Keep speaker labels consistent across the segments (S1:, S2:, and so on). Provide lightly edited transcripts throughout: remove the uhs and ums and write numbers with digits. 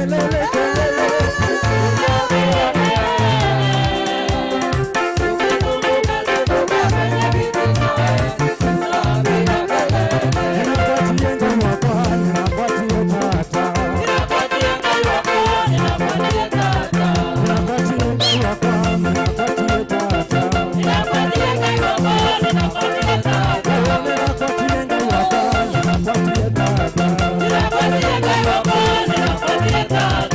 S1: Kelele, kelele. Ninapatie Ngai wakwa, ninapatie Tata. Ninapatie Ngai wakwa, ninapatie Tata. Ninapatie Ngai wakwa, ninapatie Tata.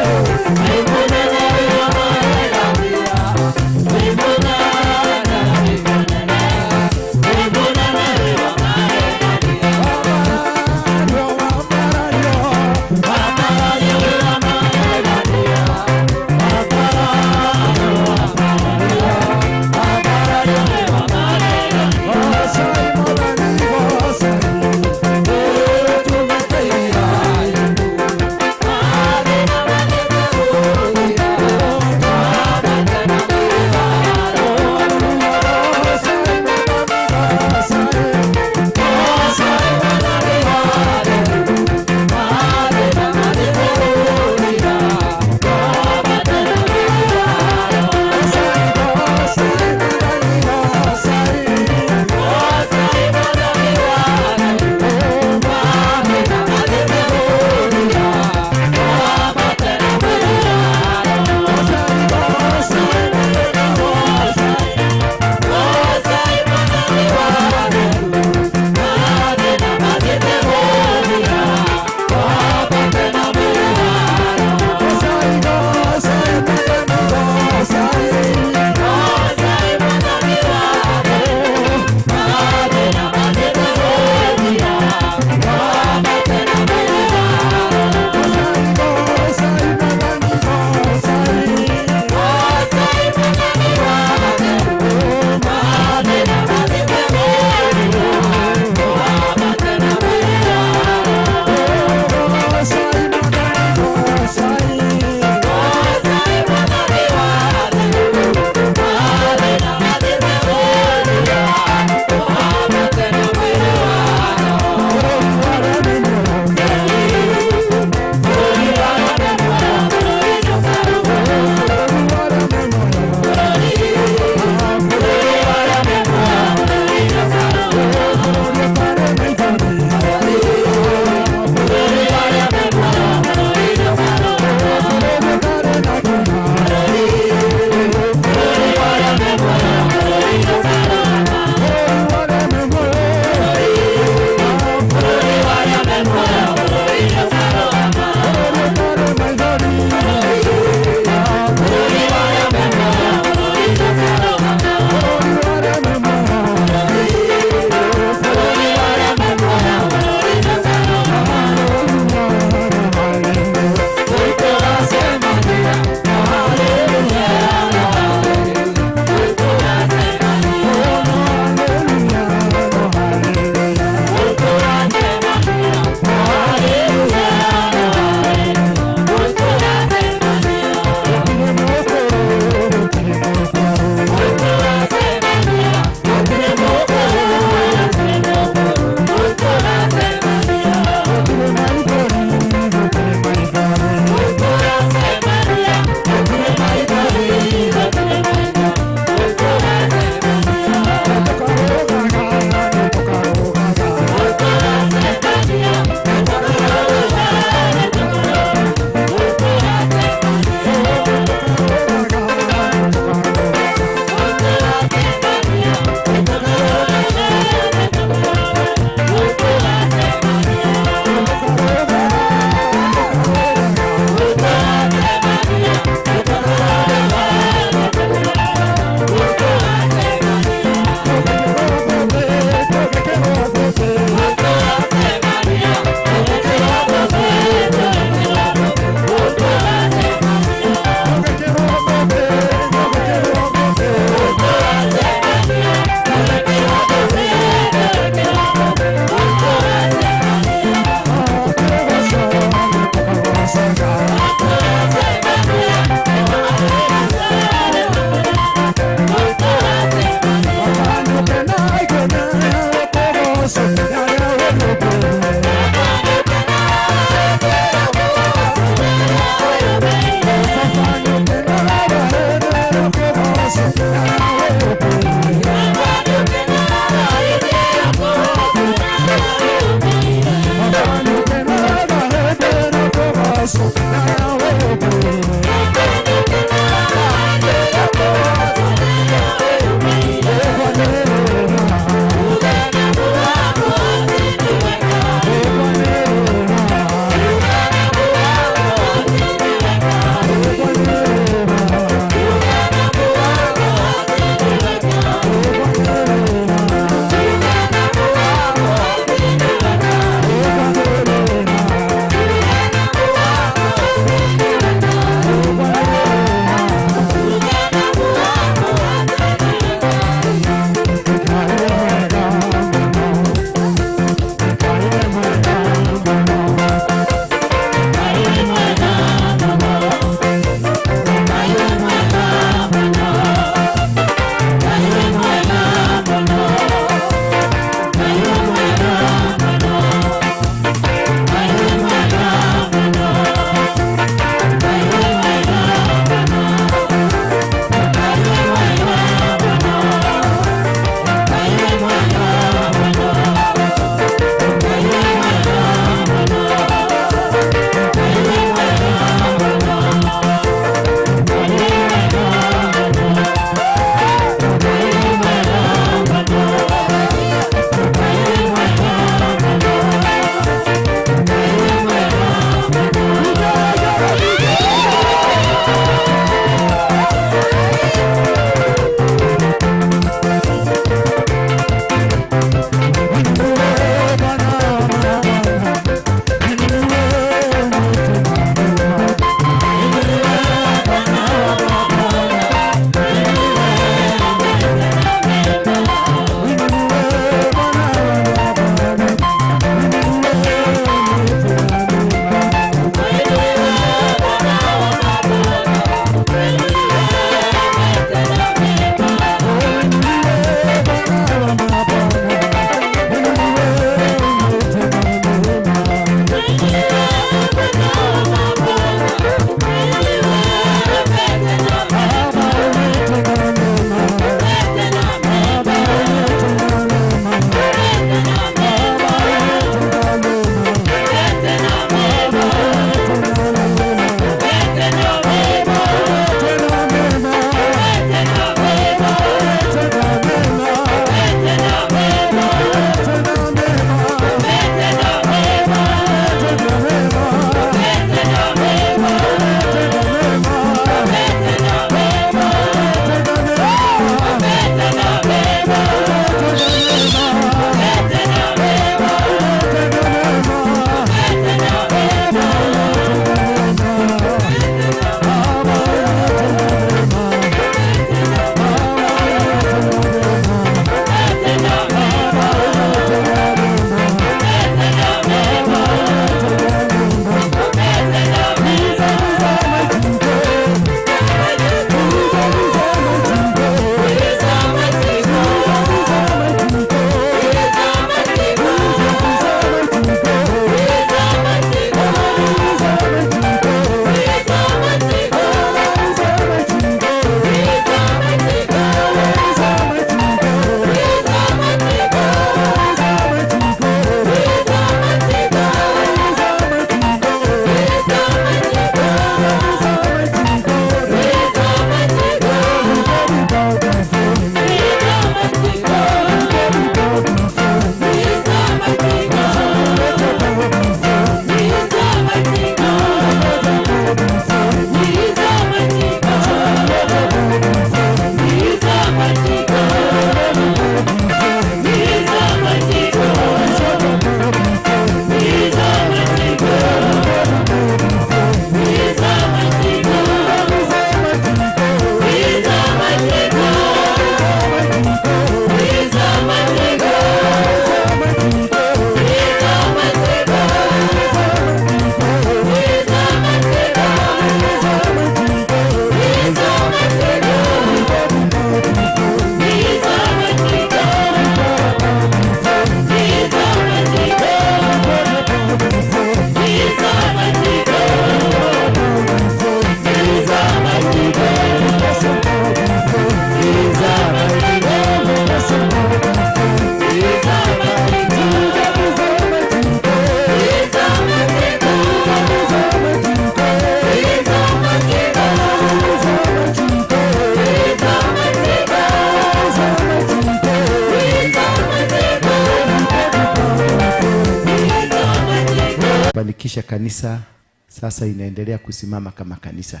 S2: Fanikisha kanisa sasa inaendelea kusimama kama kanisa.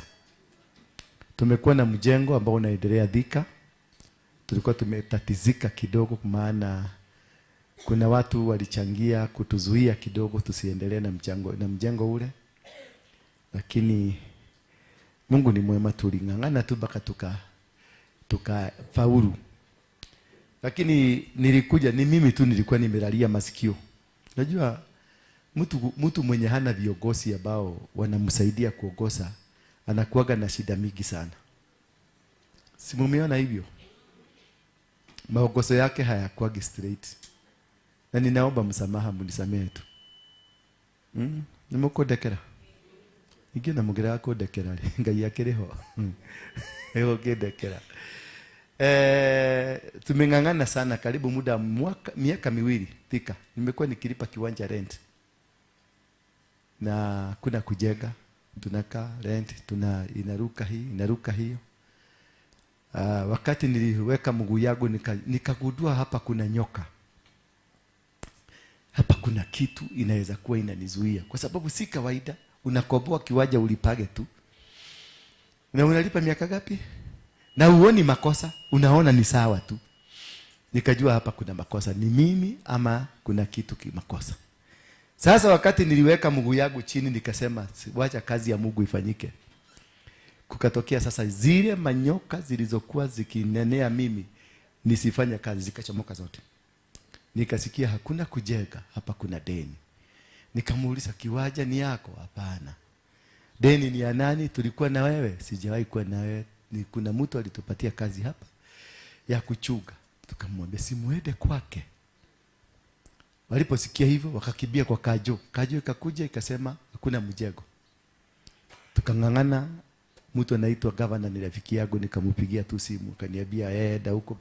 S2: Tumekuwa na mjengo ambao unaendelea Thika. Tulikuwa tumetatizika kidogo kwa maana kuna watu walichangia kutuzuia kidogo tusiendelee na mchango na mjengo ule. Lakini Mungu ni mwema, tuling'ang'ana tu mpaka tukafaulu. Lakini nilikuja ni mimi tu nilikuwa nimelalia masikio. Unajua mtu mwenye hana viongozi ambao wanamsaidia kuongoza anakuwaga na shida mingi sana. Si mumeona hivyo? Maongozo yake hayakuwagi straight. Na ninaomba msamaha, mnisamehe tu. Nimukundekera. Ingi na mugira kundekera Ngai akiriho. Egokindekera. Tumeng'ang'ana sana karibu muda miaka miwili Thika. Nimekuwa nikilipa kiwanja rent. Na kuna kujenga, tunakaa rent, tuna inaruka hii, inaruka hiyo. Wakati niliweka mguu yangu nikagundua hapa kuna nyoka. Hapa kuna kitu inaweza kuwa inanizuia. Kwa sababu si kawaida unakoboa kiwanja ulipage tu. Na unalipa miaka ngapi? Na uoni makosa, unaona ni sawa tu. Nikajua hapa kuna makosa, ni mimi ama kuna kitu kimakosa. Sasa wakati niliweka mguu yangu chini nikasema wacha kazi ya Mungu ifanyike. Kukatokea sasa zile manyoka zilizokuwa zikinenea mimi nisifanye kazi zikachomoka zote. Nikasikia hakuna kujenga, hapa kuna deni. Nikamuuliza kiwanja ni yako? Hapana. Deni ni ya nani? Tulikuwa na wewe? Sijawahi kuwa na wewe. Ni kuna mtu alitupatia kazi hapa ya kuchunga. Tukamwambia simuende kwake. Waliposikia hivyo wakakimbia kwa Kajo. Kajo ikakuja ikasema hakuna mjengo. Tukang'ang'ana, mtu anaitwa governor ni rafiki yangu, nikampigia tu simu akaniambia enda huko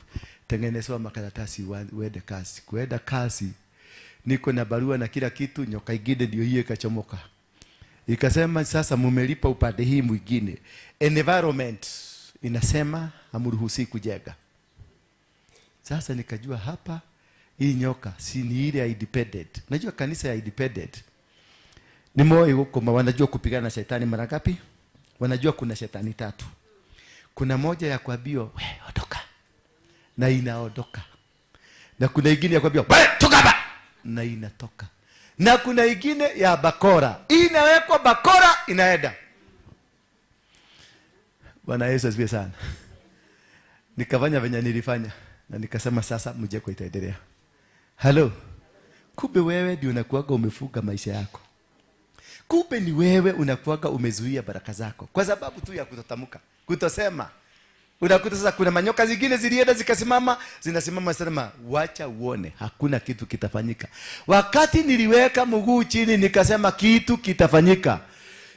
S2: tengenezwa makaratasi uende kazi. Kuenda kazi niko na barua na kila kitu, nyoka ingine ndio hiyo ikachomoka. Ikasema sasa mumelipa upande hii mwingine. Environment inasema hamruhusi kujenga. Sasa nikajua hapa hii nyoka si ni ile ya independent. Unajua kanisa ya independent ni moyo huko, wanajua kupigana na shetani mara ngapi? Wanajua kuna shetani tatu. Kuna moja ya kuambiwa we ondoka, na inaondoka. Na kuna ingine ya kuambiwa we toka hapa, na inatoka. Na kuna ingine ya bakora, inawekwa bakora inaenda. Bwana Yesu asifiwe sana. Nikafanya venye nilifanya na nikasema sasa mjengo itaendelea. Hello. Kumbe wewe ndio unakuwaga umefunga maisha yako. Kumbe ni wewe unakuwaga umezuia baraka zako kwa sababu tu ya kutotamka, kutosema. Unakuta sasa kuna manyoka zingine zilienda zikasimama, zinasimama sema wacha uone, hakuna kitu kitafanyika. Wakati niliweka mguu chini nikasema kitu kitafanyika.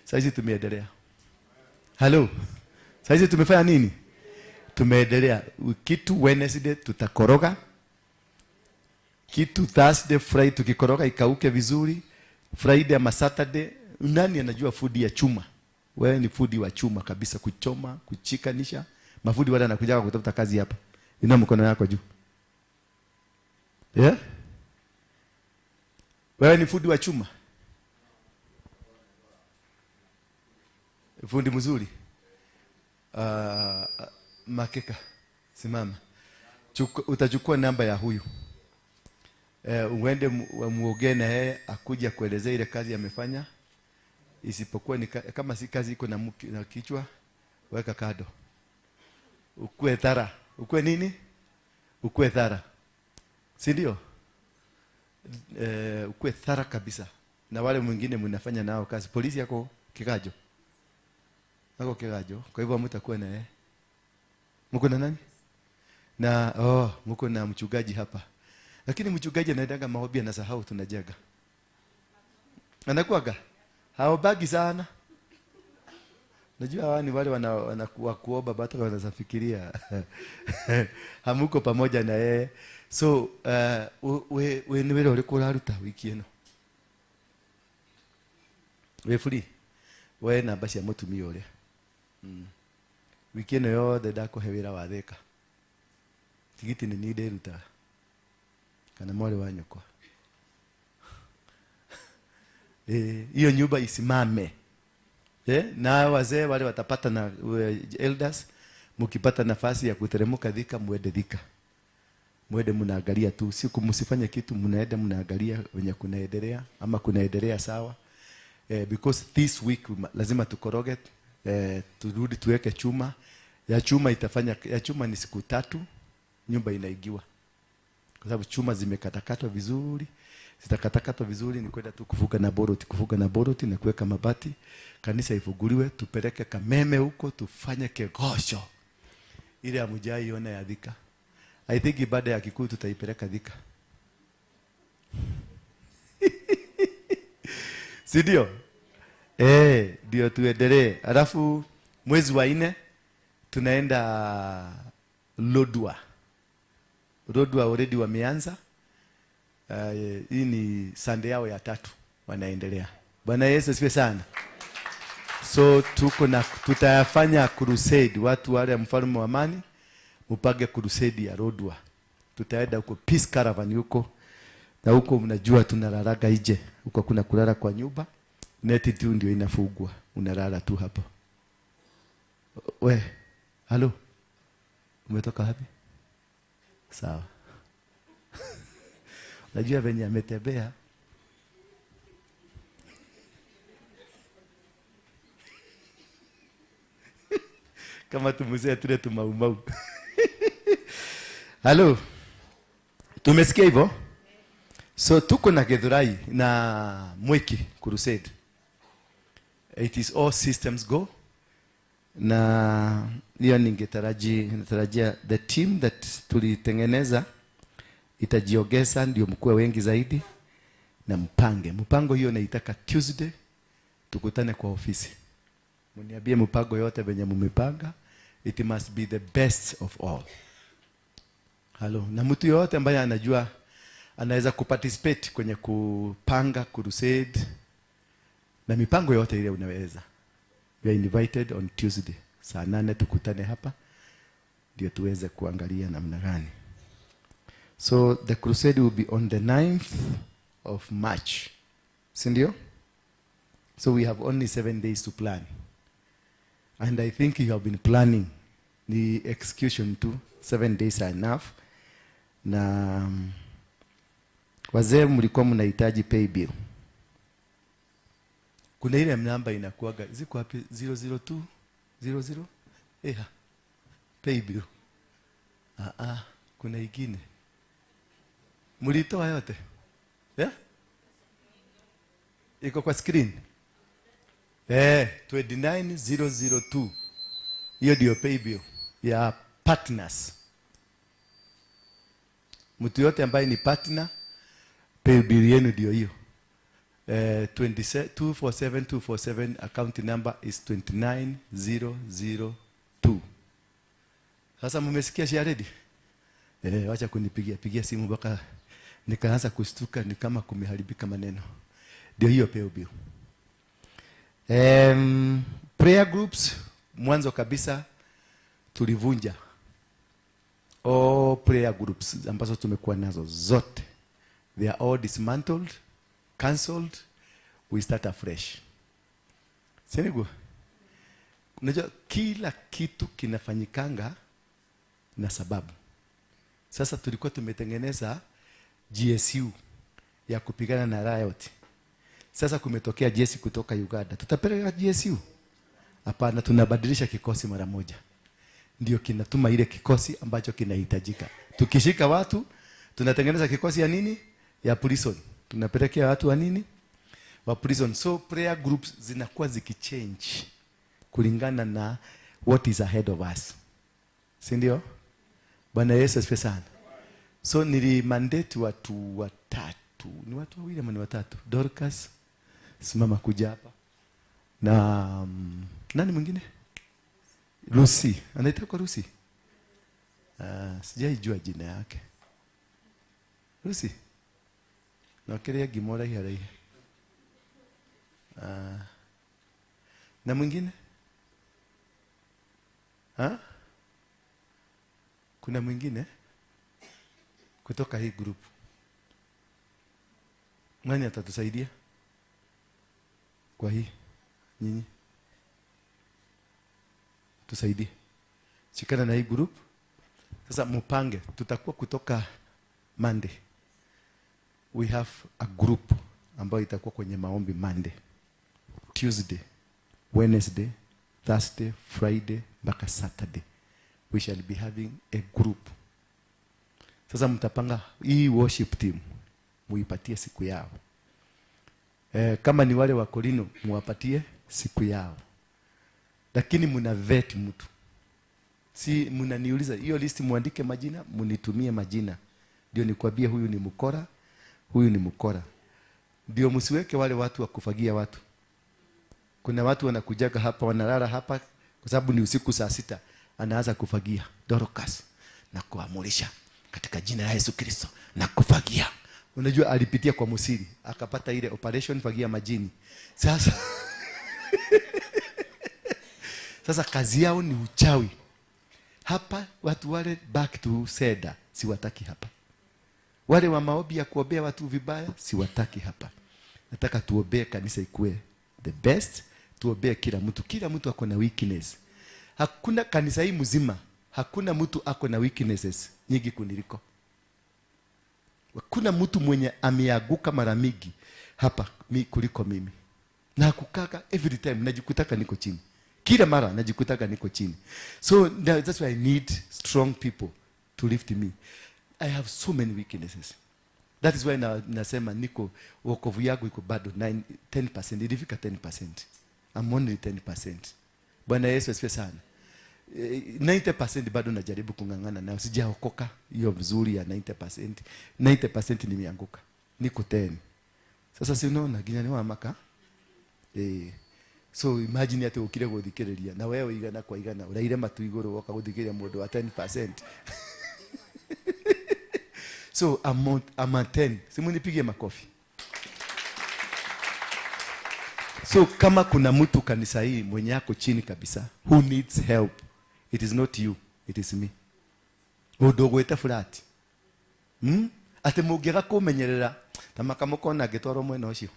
S2: Sasa hizi tumeendelea. Hello. Sasa hizi tumefanya nini? Tumeendelea. Kitu Wednesday tutakoroga. Kitu Thursday, Friday tukikoroga ikauke vizuri. Friday ama Saturday, nani anajua food ya chuma? Wewe ni food wa chuma kabisa, kuchoma, kuchikanisha. Mafundi wale wanakuja kutafuta kazi hapa. Inua mkono yako juu. Yeah? Wewe ni fundi wa chuma? Fundi mzuri. Makeka, simama. Utachukua namba ya huyu. Uende muongee na yeye akuja kuelezea ile kazi amefanya. Isipokuwa ni kama si kazi iko na kichwa, weka kado. Ukue thara. Ukue nini? Ukue thara. Si ndio? Ukue thara kabisa. Na wale mwingine mnafanya nao kazi. Polisi yako Kigajo. Yako Kigajo. Kwa hivyo mtakuwa na yeye. Mko na nani? Na mko na mchungaji hapa. Lakini mchungaji anaendaga maombi anasahau tunajenga. Anakuaga haobagi sana. Najua hawa ni wale wanakuwa kuomba bado wanasafikiria. Hamuko pamoja na yeye. So we ni wale ulikuwa unaruta wiki eno. We free. We na basi ya mutumia ule. Wiki eno yothe ndakuhe wira wa Thika. Tigiti ni nderuta. Kana mwari wa nyukwa. Hiyo nyumba isimame. Na wazee wale watapata na elders, mkipata nafasi ya kuteremka Thika, muende Thika. Muende mnaangalia tu, siku msifanye kitu, mnaenda mnaangalia wenye kunaendelea ama kunaendelea sawa. Because this week lazima tukoroge, turudi tuweke chuma. Ya chuma itafanya, ya chuma ni siku 3 nyumba inaigiwa. Kwa sababu chuma zimekatakatwa vizuri, zitakatakatwa vizuri, ni kwenda tu kufuka na boroti, kufuka na boroti na kuweka mabati. Kanisa ifunguliwe, tupeleke kameme huko, tufanye kegosho. Ile hamjaiona ya Thika. I think ibada ya Kikuyu tutaipeleka Thika. Si ndio? Ndio tuendelee. Alafu mwezi wa 4 tunaenda Lodwar. Lodwar already wameanza. Hii ni Sunday yao ya 3 wanaendelea. Bwana Yesu asifiwe sana. So tuko na tutayafanya crusade, watu wale mfalme wa amani mupage crusade ya Lodwar. Tutaenda huko peace caravan huko. Na huko mnajua tunalalaga nje. Huko kuna kulala kwa nyumba. Neti tu ndio inafugwa. Unalala tu hapo. We, halo. Umetoka wapi? Sawa. Unajua venye ametembea. Kama tumuzee tule tumaumau. Halo. Tumesikia hivyo? So tuko na Githurai na Mwiki crusade. It is all systems go. Na hiyo ningetarajia the team that tulitengeneza itajiongeza ndio mkuwe wengi zaidi na mpange. Mpango hiyo naitaka Tuesday tukutane kwa ofisi. Mniambie mpango yote venye mmepanga. It must be the best of all. Halo, na mtu yote ambaye anajua anaweza kuparticipate kwenye kupanga crusade na mipango yote ile unaweza. You are invited on Tuesday. Saa 8 tukutane hapa ndio tuweze kuangalia namna gani. So the crusade will be on the 9th of March. Si ndio? So we have only 7 days to plan. And I think you have been planning the execution too. 7 days are enough. Na wazee mlikuwa mnahitaji pay bill. Kuna ile namba inakuaga ziko wapi? 002 00 pay bill. Kuna ingine. Mlitoa yote? Yeah? Iko kwa screen. 29002. Hiyo ndio pay bill ya partners. Mtu yote ambaye ni partner, pay bill yenu ndio hiyo. 247247 account number is 29002. Sasa mmesikia share ready? Wacha kunipigia pigia simu mpaka nikaanza kushtuka ni kama kumeharibika maneno. Ndio hiyo pay bill. Prayer groups mwanzo kabisa tulivunja all prayer groups ambazo tumekuwa nazo zote. They are all dismantled, cancelled. We start afresh. Sinigo. Unajua kila kitu kinafanyikanga na sababu. Sasa tulikuwa tumetengeneza GSU ya kupigana na riot. Sasa kumetokea jeshi kutoka Uganda. Tutapeleka GSU? Hapana, tunabadilisha kikosi mara moja. Ndio kinatuma ile kikosi ambacho kinahitajika. Tukishika watu, tunatengeneza kikosi ya nini? Ya prison. Tunapelekea watu wa nini? Wa prison. So prayer groups zinakuwa zikichange kulingana na what is ahead of us. Si ndio? Bwana Yesu asifiwe sana. So nilimandate watu watatu. Ni watu wawili ama ni watatu? Dorcas, simama kuja hapa. Na nani mwingine? Lucy. Anaitwa kwa Lucy? Sijaijua jina yake. Lucy. Na kile gimora hii. Na mwingine? Ha? Kuna mwingine kutoka hii group. Nani atatusaidia? Kwa hii nyinyi tusaidie, shikana na hii group. Sasa mupange, tutakuwa kutoka Monday. We have a group ambayo itakuwa kwenye maombi Monday, Tuesday, Wednesday, Thursday, Friday mpaka Saturday. We shall be having a group. Sasa mtapanga hii worship team, muipatie siku yao. Kama ni wale wa Kolino, muwapatie siku yao. Lakini mna vet mtu. Si mnaniuliza hiyo list, muandike majina, munitumie majina. Ndio nikwambie huyu ni mkora, huyu ni mkora. Ndio msiweke wale watu wa kufagia watu. Kuna watu wanakujaga hapa, wanalala hapa kwa sababu ni usiku saa 6, anaanza kufagia. Dorcas, na kuamurisha katika jina la Yesu Kristo na kufagia. Unajua alipitia kwa Musiri, akapata ile operation fagia majini. Sasa sasa kazi yao ni uchawi. Hapa watu wale back to seda siwataki hapa. Wale wa maombi ya kuombea watu vibaya siwataki hapa. Nataka tuombee kanisa ikue the best, tuombee kila mtu. Kila mtu ako na weakness. Hakuna kanisa hii mzima, hakuna mtu ako na weaknesses nyingi kuniliko. Hakuna mtu mwenye ameanguka mara mingi hapa kuliko mimi. Na kukaka every time najikutaka niko chini. Kila mara najikutaka niko chini. So that's why I need strong people to lift me. I have so many weaknesses. That is why nasema niko wokovu yangu iko bado 10%, ilifika 10%. I'm only 10%. Bwana Yesu asifiwe sana. 90% bado najaribu kung'ang'ana nayo. Sijaokoka hiyo mzuri ya 90%. 90% nimeanguka. Niko 10. Sasa si unaona ginya ni wa maka? So imagine ati ukire guthikiriria na wewe igana kwa igana uraire matu iguru woka guthikiriria mundu wa 10%. So I'm at 10. Simunipigie makofi. So kama kuna mtu kanisa hii mwenye yako chini kabisa who needs help, it is not you, it is me. Udogwete flat. Ate mugega kumenyerera tamaka mukona ngitwarwo mwena ucio.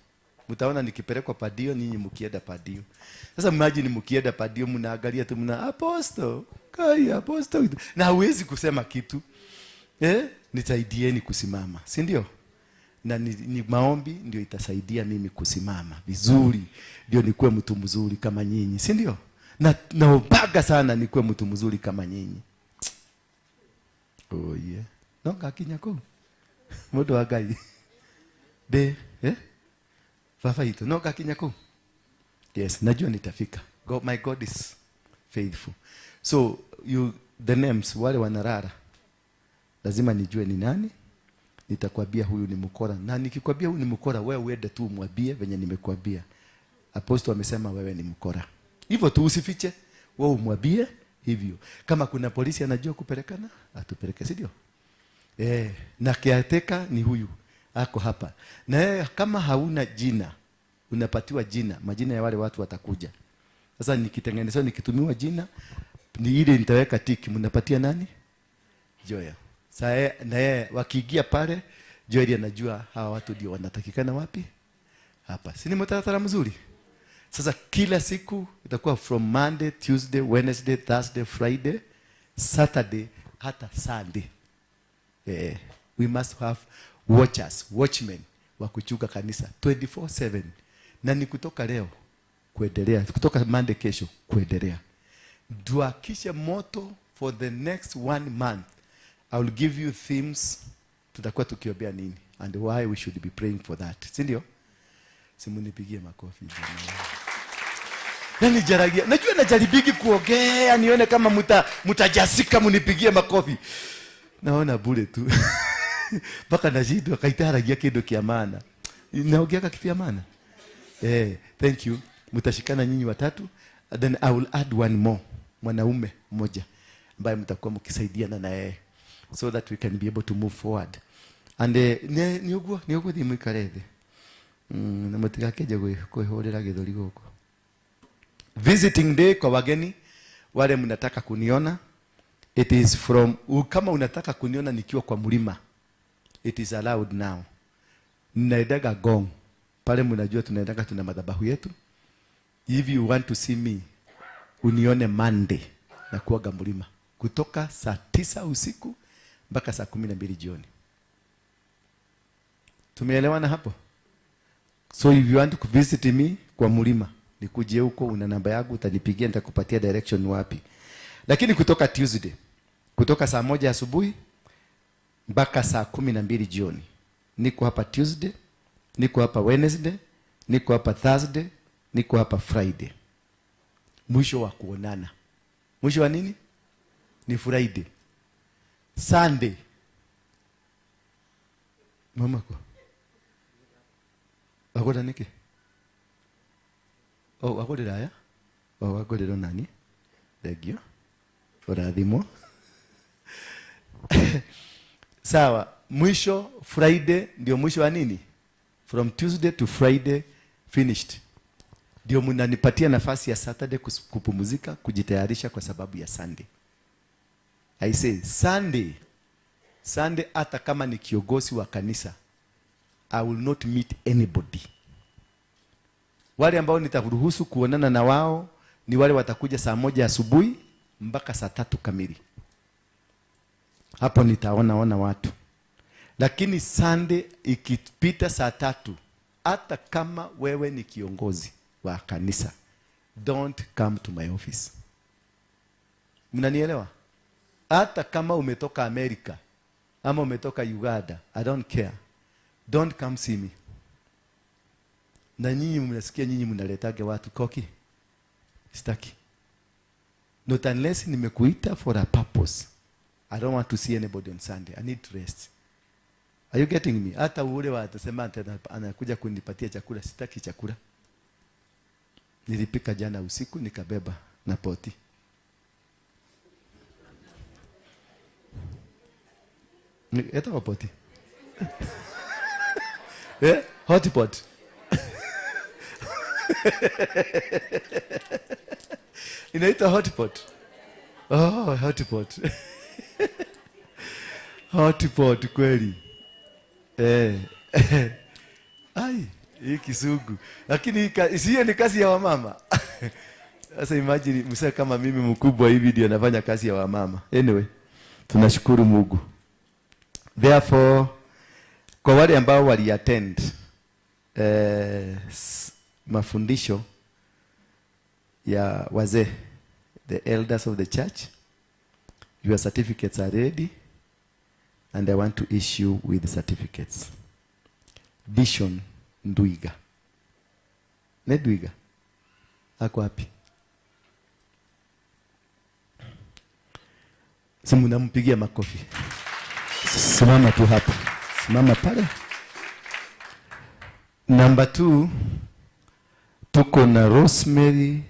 S2: Mutaona nikipelekwa padio, ninyi mkienda padio. Sasa imagine mkienda padio mnaangalia tu mna apostle, kai apostle. Na huwezi kusema kitu. Nisaidieni kusimama, si ndio? Na ni maombi ndio itasaidia mimi kusimama vizuri, ndio nikuwe mtu mzuri kama nyinyi, si ndio? Na naombaga sana nikuwe mtu mzuri kama nyinyi. Oh yeah. No ngakinya ko. Mundu wa Ngai. De, Baba ito, no ngakinya ko. Yes, najua nitafika. God, my God is faithful. So you the names wale wanarara. Lazima nijue ni nani. Nitakwambia huyu ni mkora. Na nikikwambia huyu ni mkora, wewe uende tu umwambie venye nimekuambia. Apostle amesema wewe ni mkora. Hivyo tu usifiche, wewe umwambie hivyo. Kama kuna polisi anajua kupelekana, atupeleke, si ndio? Na caretaker ni huyu ako hapa. Na kama hauna jina, unapatiwa jina, majina ya wale watu watakuja. Sasa nikitengenezwa nikitumiwa jina, ni ile nitaweka tiki, mnapatia nani? Joya. Sasa na yeye wakiingia pale, Joel anajua hawa watu ndio wanatakikana wapi? Hapa. Si ni mtaratara mzuri? Sasa kila siku itakuwa from Monday, Tuesday, Wednesday, Thursday, Friday, Saturday, hata Sunday. We must have watchers, watchmen wa kuchunga kanisa 24/7. Na ni kutoka leo kuendelea, kutoka Monday kesho kuendelea. Duakisha moto for the next 1 month. I will give you themes tutakuwa tukiombea nini and why we should be praying for that. Si ndio? Simunipigie makofi jamani. Nani jaragia? Najua najaribiki kuongea nione kama mutajasika munipigie makofi. Naona bure tu. Mpaka nashindwa kaitaragia kindu kia maana. Naongea kitu kia maana. Thank you. Mutashikana nyinyi watatu. Then I will add one more. Mwanaume mmoja ambaye mtakuwa mkisaidiana na yeye, so that we can be able to move forward. And ni uguo ni uguo thimu ikarethe. Na mutigakeje kwihurira githuri guku. Visiting day kwa wageni wale mnataka kuniona, it is from, kama unataka kuniona nikiwa kwa mlima, it is allowed now. Ninaendaga Gong. Pale mnajua tunaendaga tuna madhabahu yetu. If you want to see me, unione Monday na kuaga mlima kutoka saa 9 usiku mpaka saa 12 jioni. Tumeelewana hapo? So if you want to visit me kwa mlima, nikuje huko, una namba yangu, utanipigia, nitakupatia direction wapi. Lakini kutoka Tuesday, kutoka saa 1 asubuhi mpaka saa 12 jioni. Niko hapa Tuesday, niko hapa Wednesday, niko hapa Thursday, niko hapa Friday. Mwisho wa kuonana. Mwisho wa nini? Ni Friday. Sunday. Mama ko. Agoda niki? Oh, agodera ya? Oh, agodera nani? Thank you. Urathimwo. Sawa, mwisho Friday ndio mwisho wa nini? From Tuesday to Friday finished. Ndio mnanipatia nafasi ya Saturday kupumzika, kujitayarisha kwa sababu ya Sunday. I say Sunday. Sunday hata kama ni kiongozi wa kanisa, I will not meet anybody. Wale ambao nitaruhusu kuonana na wao ni wale watakuja saa 1 asubuhi mpaka saa 3 kamili. Hapo nitaona ona watu. Lakini Sunday ikipita saa 3, hata kama wewe ni kiongozi wa kanisa, don't come to my office. Mnanielewa? Hata kama umetoka Amerika ama umetoka Uganda, I don't care. Don't come see me. Na nyinyi mnasikia, nyinyi mnaletage watu koki. Sitaki. Not unless nimekuita for a purpose. I don't want to see anybody on Sunday. I need to rest. Are you getting me? Hata ule wa atasema anakuja kunipatia chakula, sitaki chakula. Nilipika jana usiku nikabeba na poti. Eta wa poti. Eh? Hot pot. Inaitwa hot pot. Oh, hot pot. Hot pot kweli. Eh. Ai, hii Kisugu. Lakini isiyo ni kazi ya wamama. Sasa imagine msee kama mimi mkubwa hivi ndio anafanya kazi ya wamama. Anyway, tunashukuru Mungu. Therefore, kwa wale ambao waliattend mafundisho ya wazee, the elders of the church, your certificates are ready and I want to issue with the certificates. Dishon Nduiga. Ne Nduiga? Ako wapi? Simu nampigia makofi. Simama tu hapa. Simama pale. Number 2, tuko na Rosemary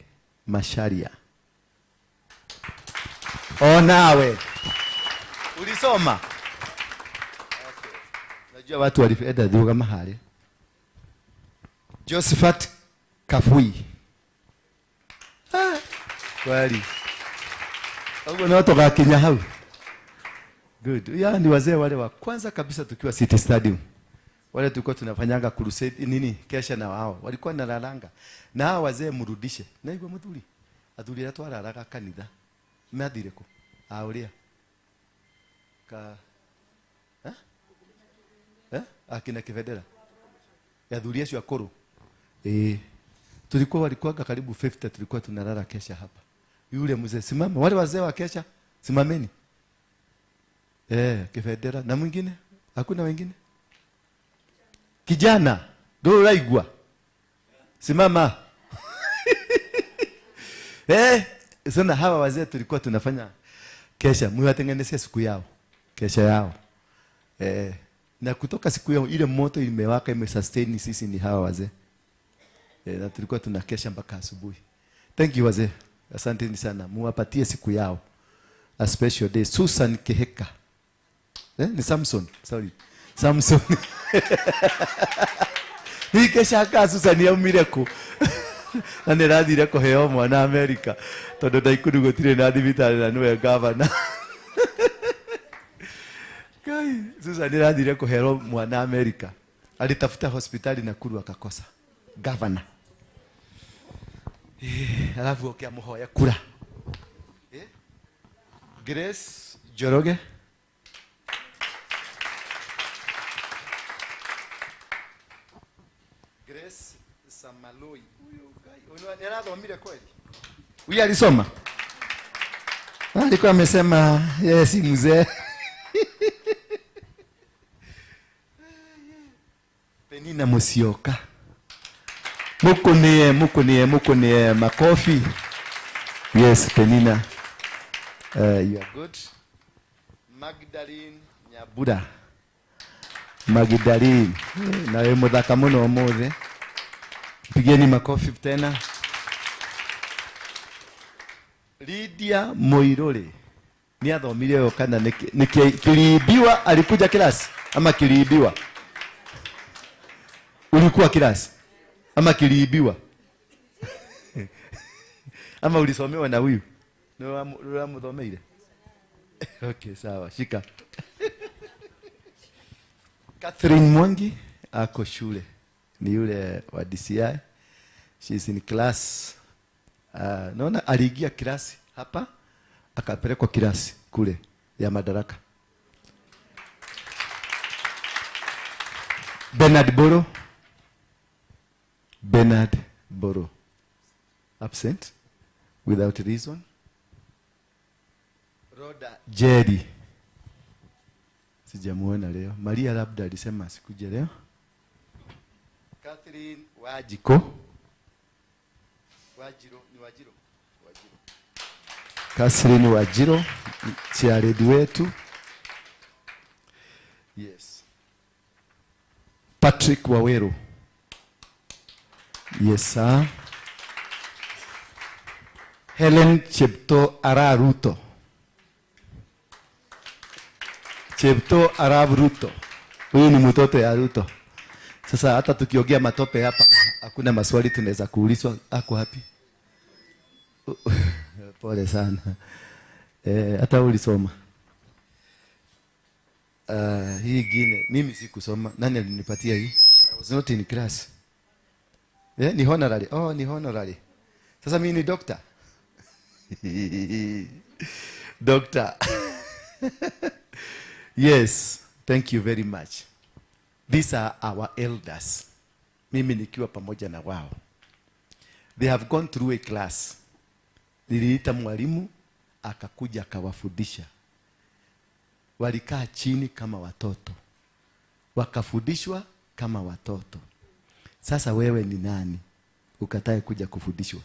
S2: Masharia. Oh, nawe ulisoma? Okay. Najua watu walienda dhuga mahali. Josephat Kafui. Ah, kweli. Huko na watu wa hau. Good. Ya ni wazee wale wa kwanza kabisa tukiwa City Stadium. Wale tulikuwa tunafanyanga crusade nini kesha na wao. Walikuwa nalalanga. Na hao wazee mrudishe. Na igwe muthuri. Athuri aria twararaga kanitha. Mathire ku? Auria. Ka eh? Eh? Akina Kibendera. Ya athuri acio akuru. Eh. Tulikuwa walikuwa karibu 50 tulikuwa tunalala kesha hapa. Yule mzee simama, wale wazee wa kesha simameni. Eh, Kibendera na mwingine? Hakuna wengine? Kijana, ndio raigwa. Simama. Eh, sana hawa wazee tulikuwa tunafanya kesha, mwatengenezea siku yao, kesha yao. Eh, na kutoka siku yao ile moto imewaka imesustain sisi ni hawa wazee. Eh, na tulikuwa tunakesha mpaka asubuhi. Thank you wazee. Asanteni sana. Muwapatie siku yao. A special day. Susan Keheka. Eh, ni Samson. Sorry. Samson. Ni kesha ka Susan yaumire ku. Na nĩ rathire kũheo mwana Amerika tondũ Nakuru gũtirĩ na thibitarĩ na nĩwe gavana. Kai, Susan nĩ rathire kũheo mwana Amerika. Alitafuta hospitali Nakuru akakosa. Gavana. Alafu ukiamhoya kura. Grace Njoroge. Grace Samaloi. Huyu guy, anathomire kweli? Huyu alisoma? Alikuwa amesema yeye si mzee. Penina Musyoka. Mukunie, mukunie, mukunie makofi. Yes, Penina. You are good. Magdalene Nyabura. Magdalene. Na wewe muthaka muno umuthi. Pigeni makofi tena. Lydia Moirore. Ni athomire yo kana ni kiliibiwa, alikuja class ama kiliibiwa? Ulikuwa class ama kiliibiwa? Ama ulisomewa na huyu? Ndio muthomeire. Okay, sawa, shika. Catherine Mwangi ako shule. Ni yule wa DCI. She is in class. Naona aliingia class hapa akapelekwa class kule ya Madaraka. Bernard Boro. Bernard Boro. Absent without reason. Roda Jerry. Sijamuona leo. Maria labda alisema sikuja leo. Catherine Wajiko. Wajiro, ni Wajiro. Wajiro. Catherine Wajiro, chairlady wetu. Yes. Patrick Waweru. Yes, sir. Helen Chepto Araruto. Chepto Arab Ruto. Huyu ni mtoto ya Ruto. Sasa hata tukiongea matope hapa hakuna maswali tunaweza kuulizwa. Ako wapi? Pole sana. Hata ulisoma. Hii gine mimi sikusoma. Nani alinipatia hii? I was not in class. Ni honorary. Oh, ni honorary. Sasa mimi ni doctor. Doctor. Yes, thank you very much. These are our elders. Mimi nikiwa pamoja na wao. They have gone through a class. Niliita mwalimu akakuja akawafundisha. Walikaa chini kama watoto. Wakafundishwa kama watoto. Sasa wewe ni nani ukatae kuja kufundishwa?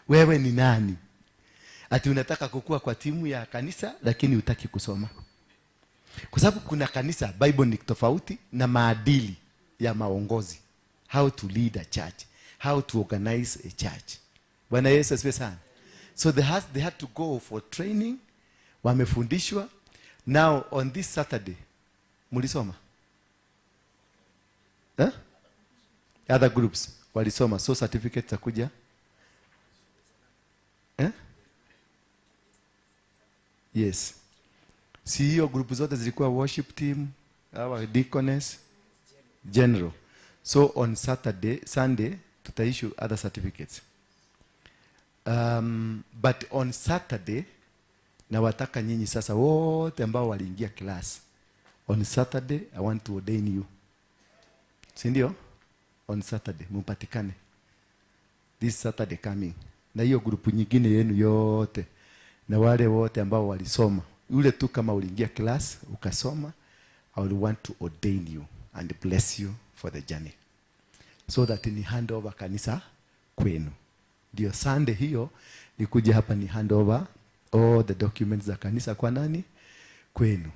S2: Wewe ni nani? Ati unataka kukua kwa timu ya kanisa lakini hutaki kusoma. Kwa sababu kuna kanisa, Bible ni tofauti na maadili ya maongozi. How to lead a church, how to organize a church. Bwana Yesu asifiwe sana. So they had to go for training. Wamefundishwa. Now on this Saturday, mulisoma? Eh? Other groups walisoma, so certificates zakuja. Eh? Yes. Si hiyo group zote zilikuwa worship team, our deaconess, general. So on Saturday, Sunday, tuta issue other certificates. But on Saturday, na wataka nyinyi sasa wote ambao waliingia class. On Saturday, I want to ordain you. Si ndio? On Saturday, mupatikane. This Saturday coming. Na hiyo grupu nyingine yenu yote. Na wale wote ambao walisoma. Yule tu kama uliingia class, ukasoma, I will want to ordain you and bless you for the journey. So that ni hand over kanisa kwenu. Ndio Sunday hiyo, nikuje hapa ni hand over all the documents za kanisa kwa nani? Kwenu.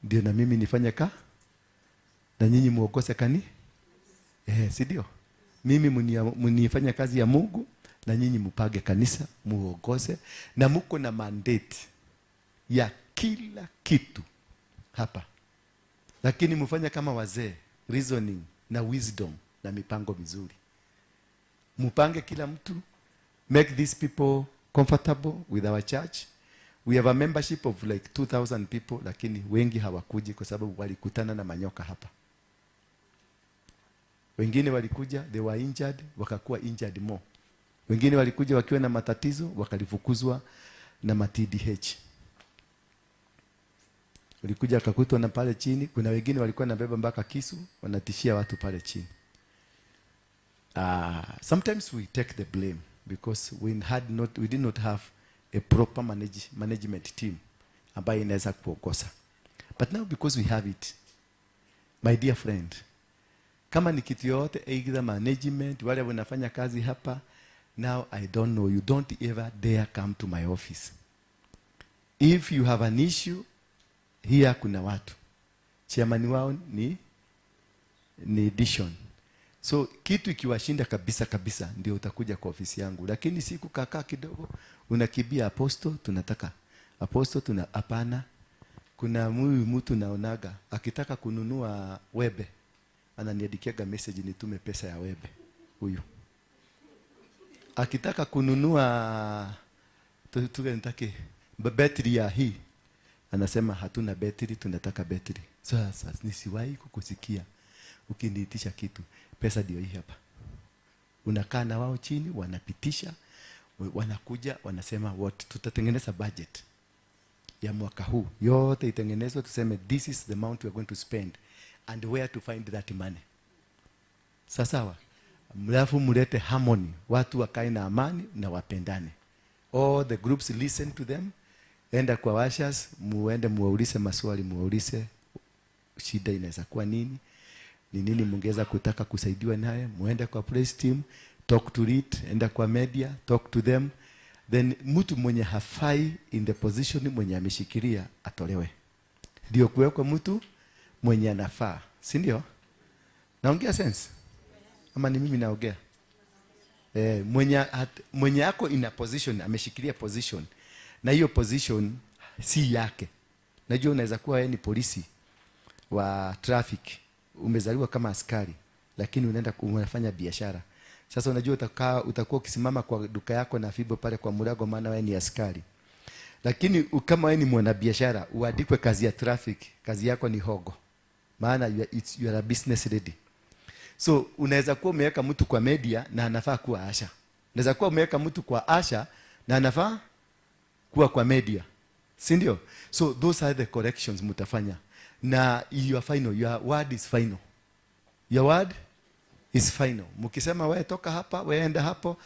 S2: Ndio na mimi nifanye ka? Na nyinyi muokose kani? Si ndio? Mimi munifanye kazi ya Mungu na nyinyi mupage kanisa, muokose na muko na mandate ya kila kitu hapa. Lakini mufanye kama wazee, reasoning na wisdom na mipango mizuri. Mupange kila mtu, make these people comfortable with our church. We have a membership of like 2,000 people, lakini wengi hawakuji kwa sababu walikutana na manyoka hapa. Wengine walikuja, they were injured, wakakuwa injured more. Wengine walikuja wakiwa na matatizo, wakalifukuzwa na ma-TDH. Walikuja wakakutwa na pale chini. Kuna wengine walikuwa wanabeba mpaka kisu, wanatishia watu pale chini. Sometimes we take the blame because we did not have a proper management team ambayo inaweza kuongoza. But now because we have it, my dear friend, kama ni kitu yote, either management, wale wanafanya kazi hapa, now I don't know, you don't ever dare come to my office. If you have an issue, here kuna watu. Chairman wao ni Dishon. So kitu ikiwashinda kabisa kabisa ndio utakuja kwa ofisi yangu. Lakini siku kakaa kidogo unakibia apostle, tunataka apostle, tuna hapana. Kuna huyu mtu naonaga akitaka kununua webe ananiandikiaga message nitume pesa ya webe. Huyu akitaka kununua nitake betri ya hii anasema hatuna betri, tunataka betri. Sasa nisiwahi kukusikia ukiniitisha kitu. Pesa ndio hii hapa. Unakaa na wao chini, wanapitisha, wanakuja, wanasema what, tutatengeneza budget ya mwaka huu. Yote itengenezwe, tuseme this is the amount we are going to spend and where to find that money. Sawa. Mlafu mulete harmony, watu wakae na amani na wapendane. All the groups listen to them. Enda kwa washers, muende muwaulize maswali, muwaulize shida inaweza kuwa nini. Ni nini mungeweza kutaka kusaidiwa naye. Muende kwa press team, talk to it, enda kwa media, talk to them. Then mtu mwenye hafai in the position mwenye ameshikilia atolewe. Ndio kuwekwa mtu mwenye anafaa, si ndio? Naongea sense? Ama ni mimi naongea? Mwenye yako in a position, ameshikilia position, na hiyo position si yake. Najua unaweza kuwa wewe ni polisi wa traffic, umezaliwa kama askari, lakini unaenda unafanya biashara. Sasa unajua utakuwa ukisimama kwa duka yako na fibo pale kwa mlango, maana wewe ni askari. Lakini kama wewe ni mwanabiashara, uandikwe kazi ya traffic, kazi yako ni hogo. Maana you are a business lady. So unaweza kuwa umeweka mtu kwa media na anafaa kuwa asha. Unaweza kuwa umeweka mtu kwa asha na anafaa kuwa kwa media. Si ndio? So those are the corrections mtafanya. Na your final, your word is final. Your word is final. Mkisema wewe toka hapa, wewe enda hapo,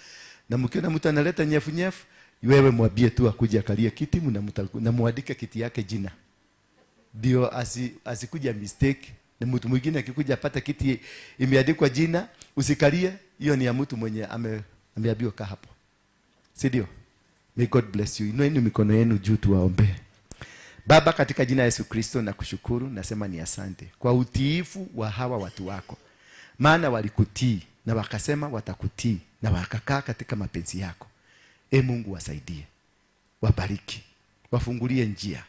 S2: na mkiona mtu analeta nyefu nyefu, wewe mwambie tu akuje akalie kiti na muandike kiti yake jina. Ndio asikuja mistake. Na mtu mwingine akikuja apata kiti imeandikwa jina, usikalie, hiyo ni ya mtu mwenye ameambiwa kaa hapo. Si ndio? May God bless you. Inueni mikono yenu juu tuwaombe. Baba, katika jina Yesu Kristo nakushukuru, nasema ni asante kwa utiifu wa hawa watu wako. Maana walikutii na wakasema watakutii na wakakaa katika mapenzi yako. E Mungu, wasaidie, wabariki, wafungulie njia,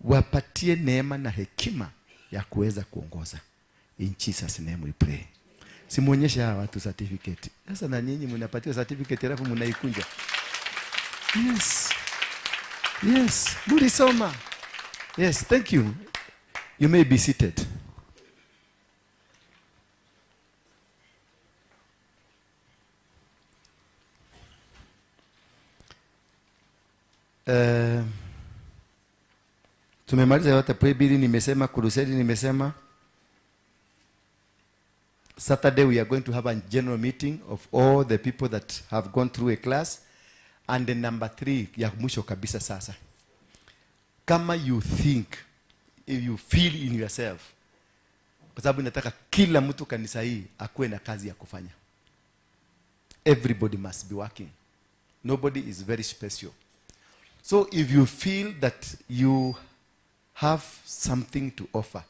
S2: wapatie neema na hekima ya kuweza kuongoza. In Jesus name we pray. Simuonyeshe hawa watu certificate. Sasa na nyinyi mnapatiwa certificate alafu mnaikunja. Yes. Yes, mulisoma. Yes, thank you. You may be seated. Tumemaliza yote. Pray nimesema, crusade nimesema. Saturday we are going to have a general meeting of all the people that have gone through a class. And the number 3 ya mwisho kabisa sasa. Kama you think, if you feel in yourself, kwa sababu nataka kila mtu kanisa hii akuwe na kazi ya kufanya. Everybody must be working. Nobody is very special. So if you feel that you have something to offer,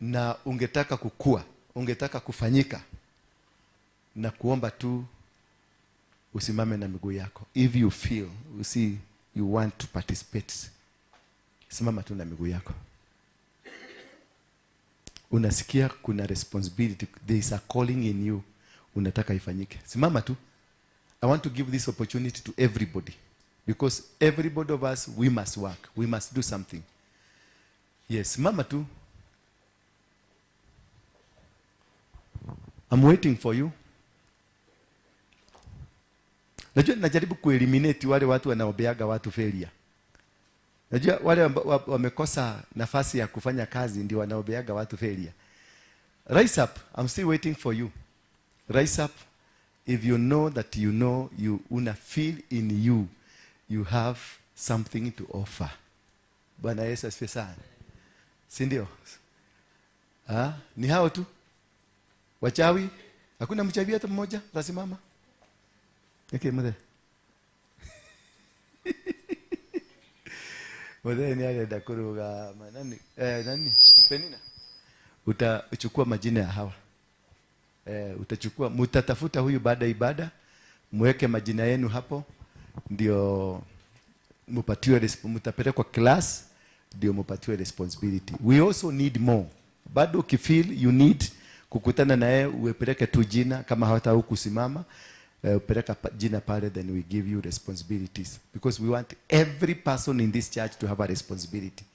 S2: na ungetaka kukua, ungetaka kufanyika, na kuomba tu usimame na miguu yako. If you feel, you see, you want to participate, simama tu na miguu yako. Unasikia kuna responsibility, there is a calling in you, unataka ifanyike. Simama tu. I want to give this opportunity to everybody, because everybody of us, we must work, we must do something. Yes, simama tu. I'm waiting for you. Najua najaribu kueliminate wale watu wanaobeaga watu failure. Najua wale wamekosa nafasi ya kufanya kazi ndio wanaobeaga watu failure. Rise up. I'm still waiting for you. Rise up. If you know that you know you una feel in you, you have something to offer. Bwana Yesu asifiwe sana. Si ndio? Ah, ni hao tu. Wachawi? Hakuna mchawi hata mmoja? Tasimama. Okay, mzee. Mzee ni alienda kuruga nani? Nani? Penina. Utachukua majina ya hawa. Utachukua, mtatafuta huyu baada ya ibada, muweke majina yenu hapo, ndio mpatiwe, mtapelekwa class, ndio mpatiwe responsibility. We also need more. Bado ukifeel you need kukutana na yeye, uwepeleke tu jina, kama hata hukusimama, upeleka jina pale, then we give you responsibilities, because we want every person in this church to have a responsibility.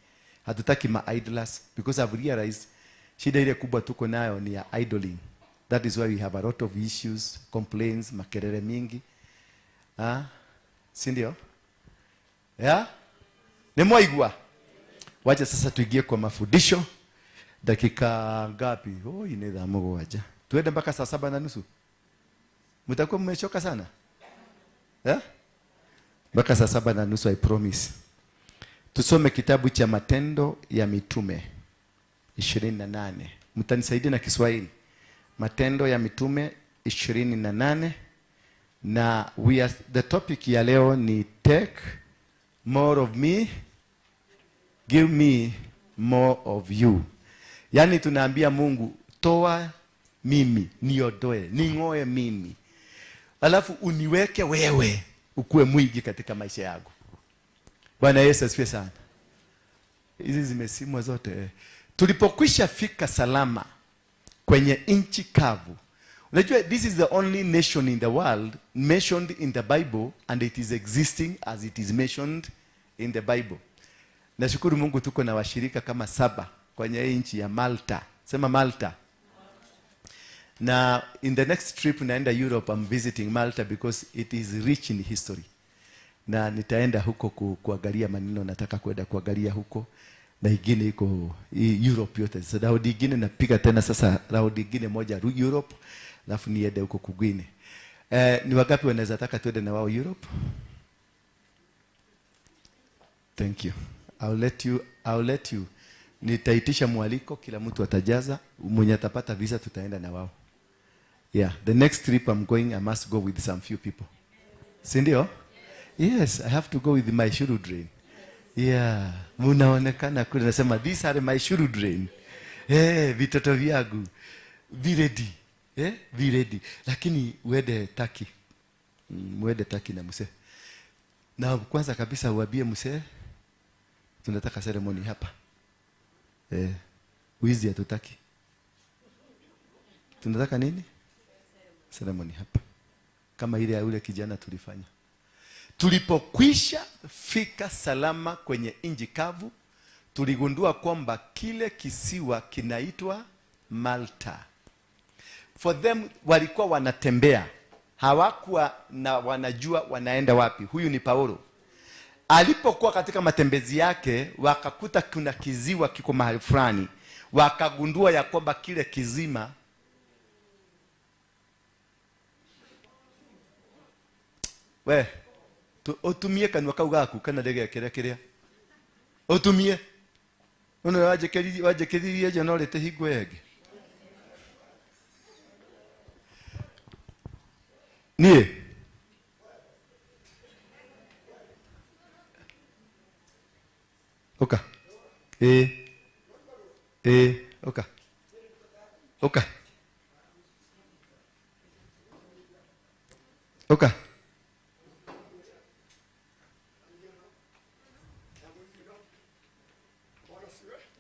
S2: Hatutaki ma idlers, because I've realized shida ile kubwa tuko nayo ni ya idling. That is why we have a lot of issues, complaints, makelele mingi. Ah, si ndio? Yeah? Ni mwaigwa. Wacha sasa tuingie kwa mafundisho. Dakika ngapi? Oh, inaweza mgoja. Tuende mpaka saa 7:30. Mtakuwa mmechoka sana? Yeah? Mpaka saa 7:30, I promise. Tusome kitabu cha Matendo ya Mitume 28. Mtanisaidia na Kiswahili. Matendo ya Mitume 28, na we are, the topic ya leo ni take more of me, give me more of you. Yani tunaambia Mungu, toa mimi, niondoe, ningoe mimi, alafu uniweke wewe ukuwe mwingi katika maisha yangu. Bwana Yesu asifiwe sana. Hizi zimesimwa zote. Tulipokwisha fika salama kwenye nchi kavu. Unajua, this is the only nation in the world mentioned in the Bible, and it is existing as it is mentioned in the Bible. Nashukuru Mungu tuko na washirika kama 7 kwenye nchi ya Malta. Sema Malta. Na in the next trip naenda Europe, I'm visiting Malta because it is rich in history. Na nitaenda huko kuangalia maneno, nataka kwenda kuangalia huko. Na ingine iko Europe yote. So raundi ingine napiga tena sasa raundi ingine moja Europe, alafu niende huko kugine. Ni wangapi wanaweza taka tuende na wao Europe? Thank you. I'll let you. Nitaitisha mwaliko, kila mtu atajaza, mwenye atapata visa tutaenda na wao. Yeah, the next trip I'm going, I must go with some few people. Si ndio? Yes, I have to go with my children. Yeah, munaonekana kule nasema these are my children. Vitoto vyangu. Be ready. Be ready. Lakini uende Turkey. Uende Turkey na mzee. Na kwanza kabisa uambie mzee tunataka ceremony hapa. Wizi hatutaki. Tunataka nini? Ceremony hapa. Kama ile ya yule kijana tulifanya. Tulipokwisha fika salama kwenye nchi kavu, tuligundua kwamba kile kisiwa kinaitwa Malta. For them walikuwa wanatembea, hawakuwa na wanajua wanaenda wapi. Huyu ni Paulo. Alipokuwa katika matembezi yake, wakakuta kuna kiziwa kiko mahali fulani. Wakagundua ya kwamba kile kizima we utumie kanwa kau gaku kana ndege kire kiria utumie uno wajekeririe jo no rete hingo yenge nie oka oka oka oka.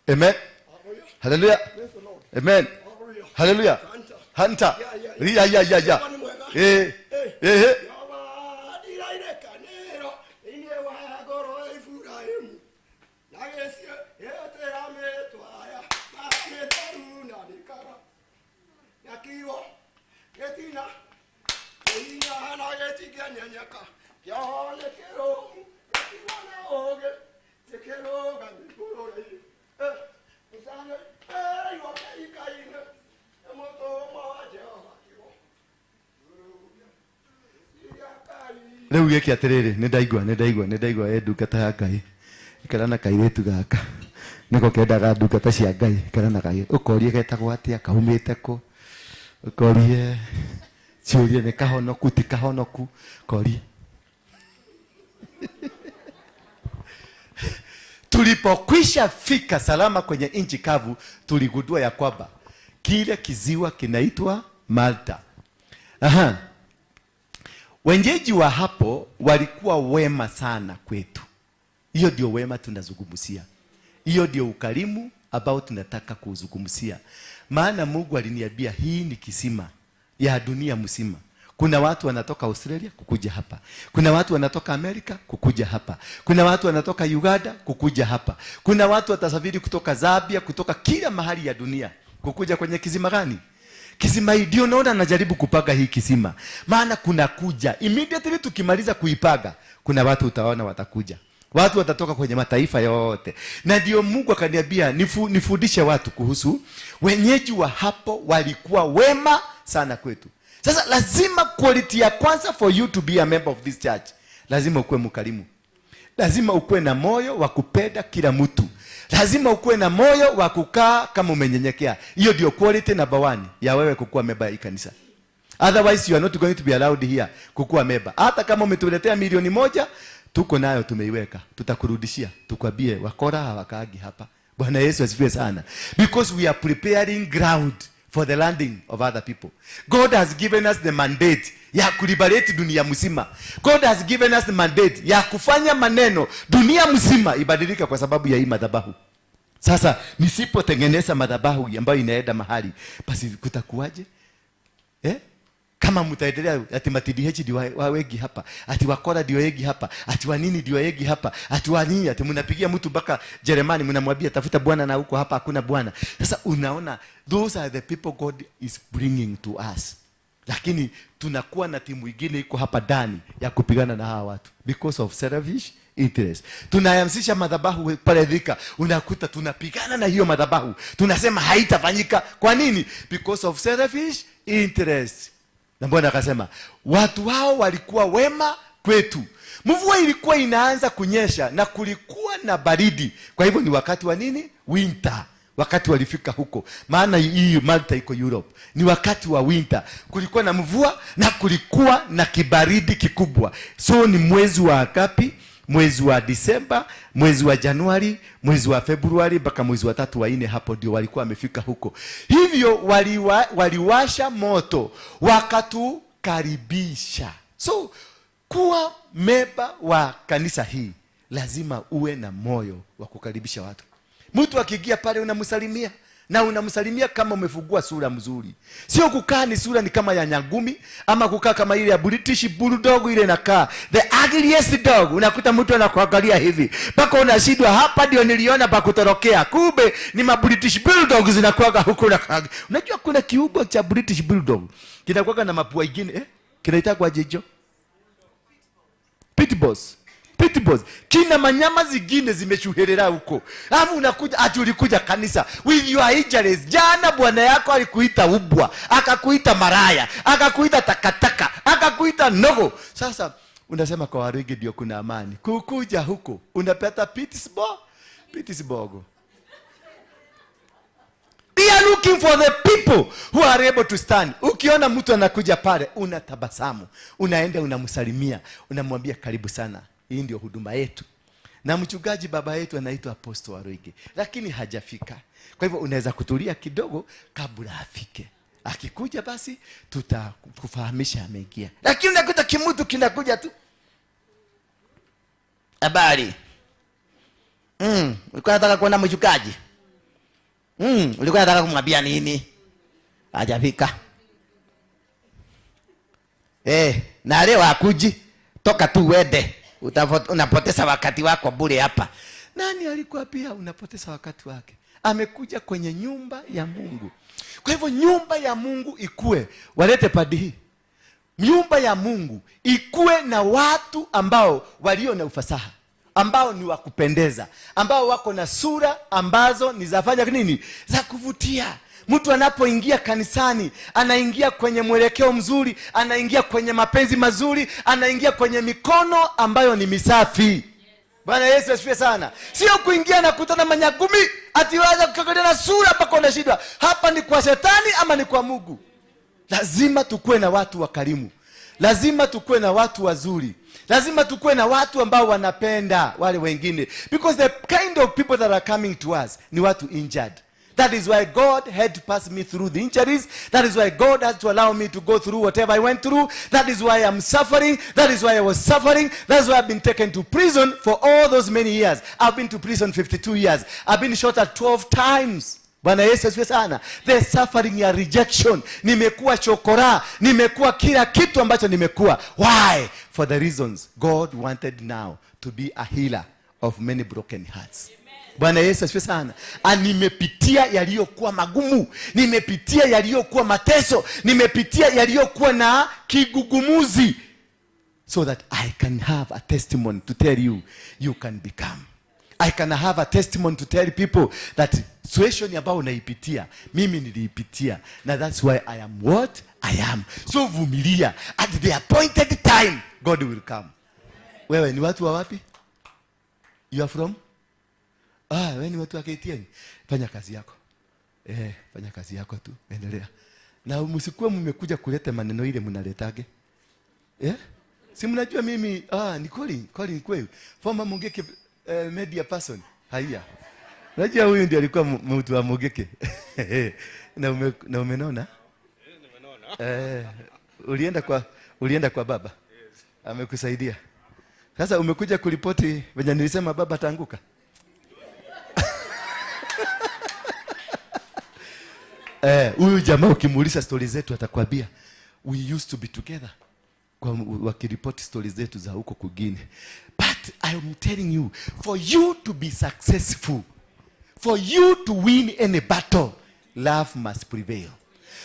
S2: Amen. Hallelujah. Amen. Hallelujah. Hunter. Ya ya ya ya. Eh. Eh. Rĩu gĩke atĩrĩrĩ, nĩ ndaigua ndungata ya Ngai, ikara na kairĩtu gaka, nĩko kendaga ndungata cia Ngai. Ikara na kairĩtu, ũkorie getagwo atĩa, kaumĩte kũ, ũkorie ciũria, nĩ kahonoku ti kahonoku, korie. Tulipokwisha fika salama kwenye nchi kavu, tuligundua ya kwamba kile kiziwa kinaitwa Malta. Aha. Wenyeji wa hapo walikuwa wema sana kwetu. Hiyo ndio wema tunazungumzia. Hiyo ndio ukarimu ambao tunataka kuzungumzia. Maana Mungu aliniambia hii ni kisima ya dunia mzima. Kuna watu wanatoka Australia kukuja hapa. Kuna watu wanatoka Amerika kukuja hapa. Kuna watu wanatoka Uganda kukuja hapa. Kuna watu watasafiri kutoka Zambia, kutoka kila mahali ya dunia kukuja kwenye kisima gani? Kisima hii ndio naona najaribu kupaga hii kisima. Maana kuna kuja. Immediately tukimaliza kuipaga, kuna watu utaona watakuja. Watu watatoka kwenye mataifa yote. Na ndio Mungu akaniambia nifundishe watu kuhusu wenyeji wa hapo walikuwa wema sana kwetu. Sasa lazima quality ya kwanza for you to be a member of this church, lazima ukuwe mkarimu. Lazima ukuwe na moyo wa kupenda kila mtu. Lazima ukuwe na moyo wa kukaa kama umenyenyekea. Hiyo ndio quality number 1 ya wewe kukuwa member ya kanisa. Otherwise you are not going to be allowed here kukuwa member. Hata kama umetuletea 1,000,000, tuko nayo tumeiweka, tutakurudishia, tukwambie wakora hawakaagi hapa. Bwana Yesu asifiwe sana. Because we are preparing ground for the landing of other people. God has given us the mandate ya kuliberate dunia mzima. God has given us the mandate ya kufanya maneno dunia mzima ibadilika kwa sababu ya hii madhabahu. Sasa nisipotengeneza madhabahu ambayo inaenda mahali, basi kutakuwaje? Kama mtaendelea ati matidh ndio wengi hapa, ati wakora ndio wengi hapa, ati wa nini ndio wengi hapa, ati wa nini, ati mnapigia mtu mpaka Jeremani mnamwambia tafuta bwana na huko hapa hakuna bwana. Sasa unaona, those are the people God is bringing to us. Lakini tunakuwa na timu ingine iko hapa ndani ya kupigana na hawa watu because of selfish interest. Tunaanzisha madhabahu pale Thika, unakuta tunapigana na hiyo madhabahu, tunasema haitafanyika. Kwa nini? Because of selfish interest. Na Bwana akasema watu wao walikuwa wema kwetu. Mvua ilikuwa inaanza kunyesha na kulikuwa na baridi. Kwa hivyo ni wakati wa nini? Winter. Wakati walifika huko, maana hii Malta iko Europe, ni wakati wa winter. Kulikuwa na mvua na kulikuwa na kibaridi kikubwa. So ni mwezi wa ngapi? Mwezi wa Disemba, mwezi wa Januari, mwezi wa Februari mpaka mwezi wa 3 wa 4, hapo ndio walikuwa wamefika huko. Hivyo waliwasha moto wakatukaribisha. So kuwa memba wa kanisa hii lazima uwe na moyo wa kukaribisha watu. Mtu akiingia pale unamsalimia, na unamsalimia kama umefungua sura mzuri. Sio kukaa ni sura ni kama ya nyangumi, ama kukaa kama ile ya British Bulldog ile inakaa the ugliest dog. Unakuta mtu anakuangalia hivi mpaka unashindwa, hapa ndio niliona pa kutorokea, kumbe ni ma British Bulldog zinakuaga huko. Na unajua kuna kiugo cha British Bulldog kinakuaga na mapua ingine, kinaitwa jijo Pitbulls. Pitbulls. Kina manyama zingine zimeshuherera huko. Alafu unakuja ati ulikuja kanisa with your injuries. Jana bwana yako alikuita ubwa, akakuita maraya, akakuita takataka, akakuita nogo. Sasa unasema kwa Waruinge ndio kuna amani. Kukuja huko unapata Pittsburgh, Pittsburgh. We are looking for the people who are able to stand. Ukiona mtu anakuja pale unatabasamu, unaenda unamsalimia, unamwambia karibu sana. Hii ndio huduma yetu. Na mchungaji baba yetu anaitwa Apostle Waruinge, lakini hajafika. Kwa hivyo unaweza kutulia kidogo kabla afike. Akikuja basi tutakufahamisha ameingia. Lakini unakuta kimutu kinakuja tu. Habari. Ulikuwa unataka kuona mchungaji? Ulikuwa unataka kumwambia nini? Hajafika. Na leo hakuji. Toka tu uende. Unapoteza wakati wako bure hapa. Nani alikuwa pia unapoteza wakati wake? Amekuja kwenye nyumba ya Mungu. Kwa hivyo nyumba ya Mungu ikue. Walete padi hii. Nyumba ya Mungu ikuwe na watu ambao walio na ufasaha, ambao ni wa kupendeza, ambao wako na sura ambazo ni zafanya nini, za kuvutia. Mtu anapoingia kanisani anaingia kwenye mwelekeo mzuri, anaingia kwenye mapenzi mazuri, anaingia kwenye mikono ambayo ni misafi. Bwana Yesu asifiwe sana. Sio kuingia na kutana manyagumi ati waanza kuangalia na sura mpaka unashindwa, hapa ni kwa shetani ama ni kwa Mungu? Lazima tukuwe na watu wakarimu, lazima tukuwe na watu wazuri, lazima tukuwe na watu ambao wanapenda wale wengine, because the kind of people that are coming to us ni watu injured. That is why God had to pass me through the injuries. That is why God has to allow me to go through whatever I went through. That is why I'm suffering. That is why I was suffering. That's why I've been taken to prison for all those many years. I've been to prison 52 years. I've been shot at 12 times. Bwana Yesu asifiwe sana. The suffering ya rejection. Nimekuwa chokora, nimekuwa kila kitu ambacho nimekuwa. Why? For the reasons God wanted now to be a healer of many broken hearts. Bwana Yesu asifiwe sana. Nimepitia yaliyokuwa magumu, nimepitia yaliyokuwa mateso, nimepitia yaliyokuwa na kigugumuzi, so that I can have a testimony to tell you you can become. I can have a testimony to tell people that situation ambayo unaipitia mimi niliipitia, na that's why I am what I am. So vumilia, at the appointed time God will come. Wewe ni watu wa wapi? You are from? Ah, wewe ni watu wa KTN. Fanya kazi yako. Fanya kazi yako tu. Endelea. Na msikuwe mmekuja kuleta maneno ile mnaletage. Eh? Si mnajua mimi ni Colin kweli. Former Mungiki media person. Haya. Unajua huyu ndiye alikuwa mtu wa Mungiki. Na umenona?
S3: Nimenona.
S2: Ulienda kwa baba.
S3: Yes.
S2: Amekusaidia. Sasa umekuja kuripoti venye nilisema baba ataanguka. Huyu jamaa ukimuuliza stori zetu atakwambia we used to be together, kwa wakiripoti stori zetu za huko kwingine. But I am telling you, for you to be successful, for you to win any battle, love must prevail.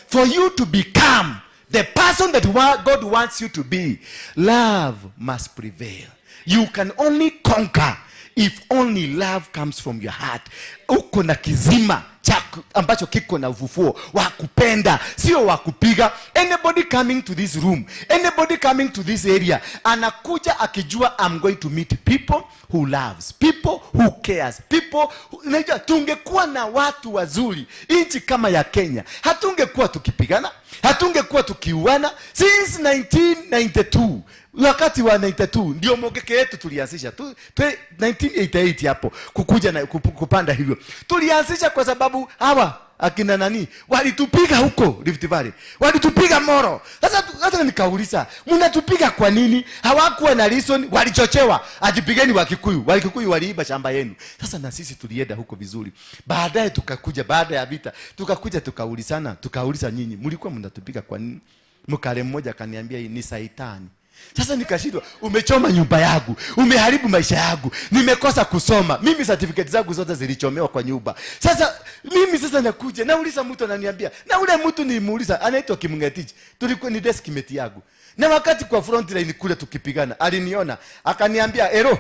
S2: For you to become the person that God wants you to be, love must prevail. You can only conquer if only love comes from your heart. Uko na kizima cha ambacho kiko na ufufuo wa kupenda, sio wa kupiga. Anybody coming to this room, anybody coming to this area, anakuja akijua I'm going to meet people who loves, people who cares, people who, unajua tungekuwa na watu wazuri nchi kama ya Kenya, hatungekuwa tukipigana, hatungekuwa tukiuana since 1992. Wakati wa 92 ndio Mungiki yetu tulianzisha tu, 1988 hapo kukuja na kupanda hivyo tulianzisha, kwa sababu hawa akina nani walitupiga huko Rift Valley, walitupiga Moro. Sasa nikauliza, mnatupiga kwa nini? Hawakuwa na reason, walichochewa atipigeni Wakikuyu, Wakikuyu waliiba shamba yenu. Sasa na sisi tulienda huko vizuri, baadaye tukakuja, baada ya vita tukakuja tukaulizana, tukauliza nyinyi mlikuwa mnatupiga kwa nini? Mkale mmoja akaniambia ni saitani. Sasa nikashindwa, umechoma nyumba yangu, umeharibu maisha yangu, nimekosa kusoma. Mimi certificate zangu zote zilichomewa kwa nyumba. Sasa mimi sasa nakuja, nauliza mtu ananiambia, na ule mtu nimuuliza anaitwa Kimngetich. Tulikuwa ni desk mate yangu. Na wakati kwa front line kule tukipigana, aliniona, akaniambia, "Ero,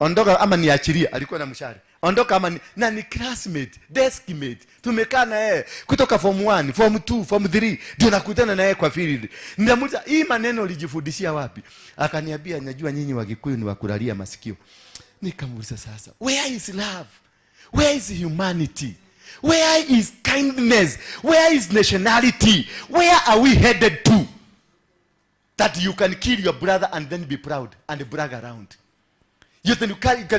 S2: ondoka ama niachilie." Alikuwa na mshale. Ondoka ama ni, na ni classmate, desk mate. Tumekaa na yeye kutoka form 1, form 2, form 3, ndio nakutana na yeye kwa field. Nikamuuliza, hii maneno ulijifundishia wapi? Akaniambia, najua nyinyi Wakikuyu ni wakulalia masikio. Nikamuuliza sasa, where is love? Where is humanity? Where is kindness? Where is nationality? Where are we headed to? That you can kill your brother and then be proud and brag around. You can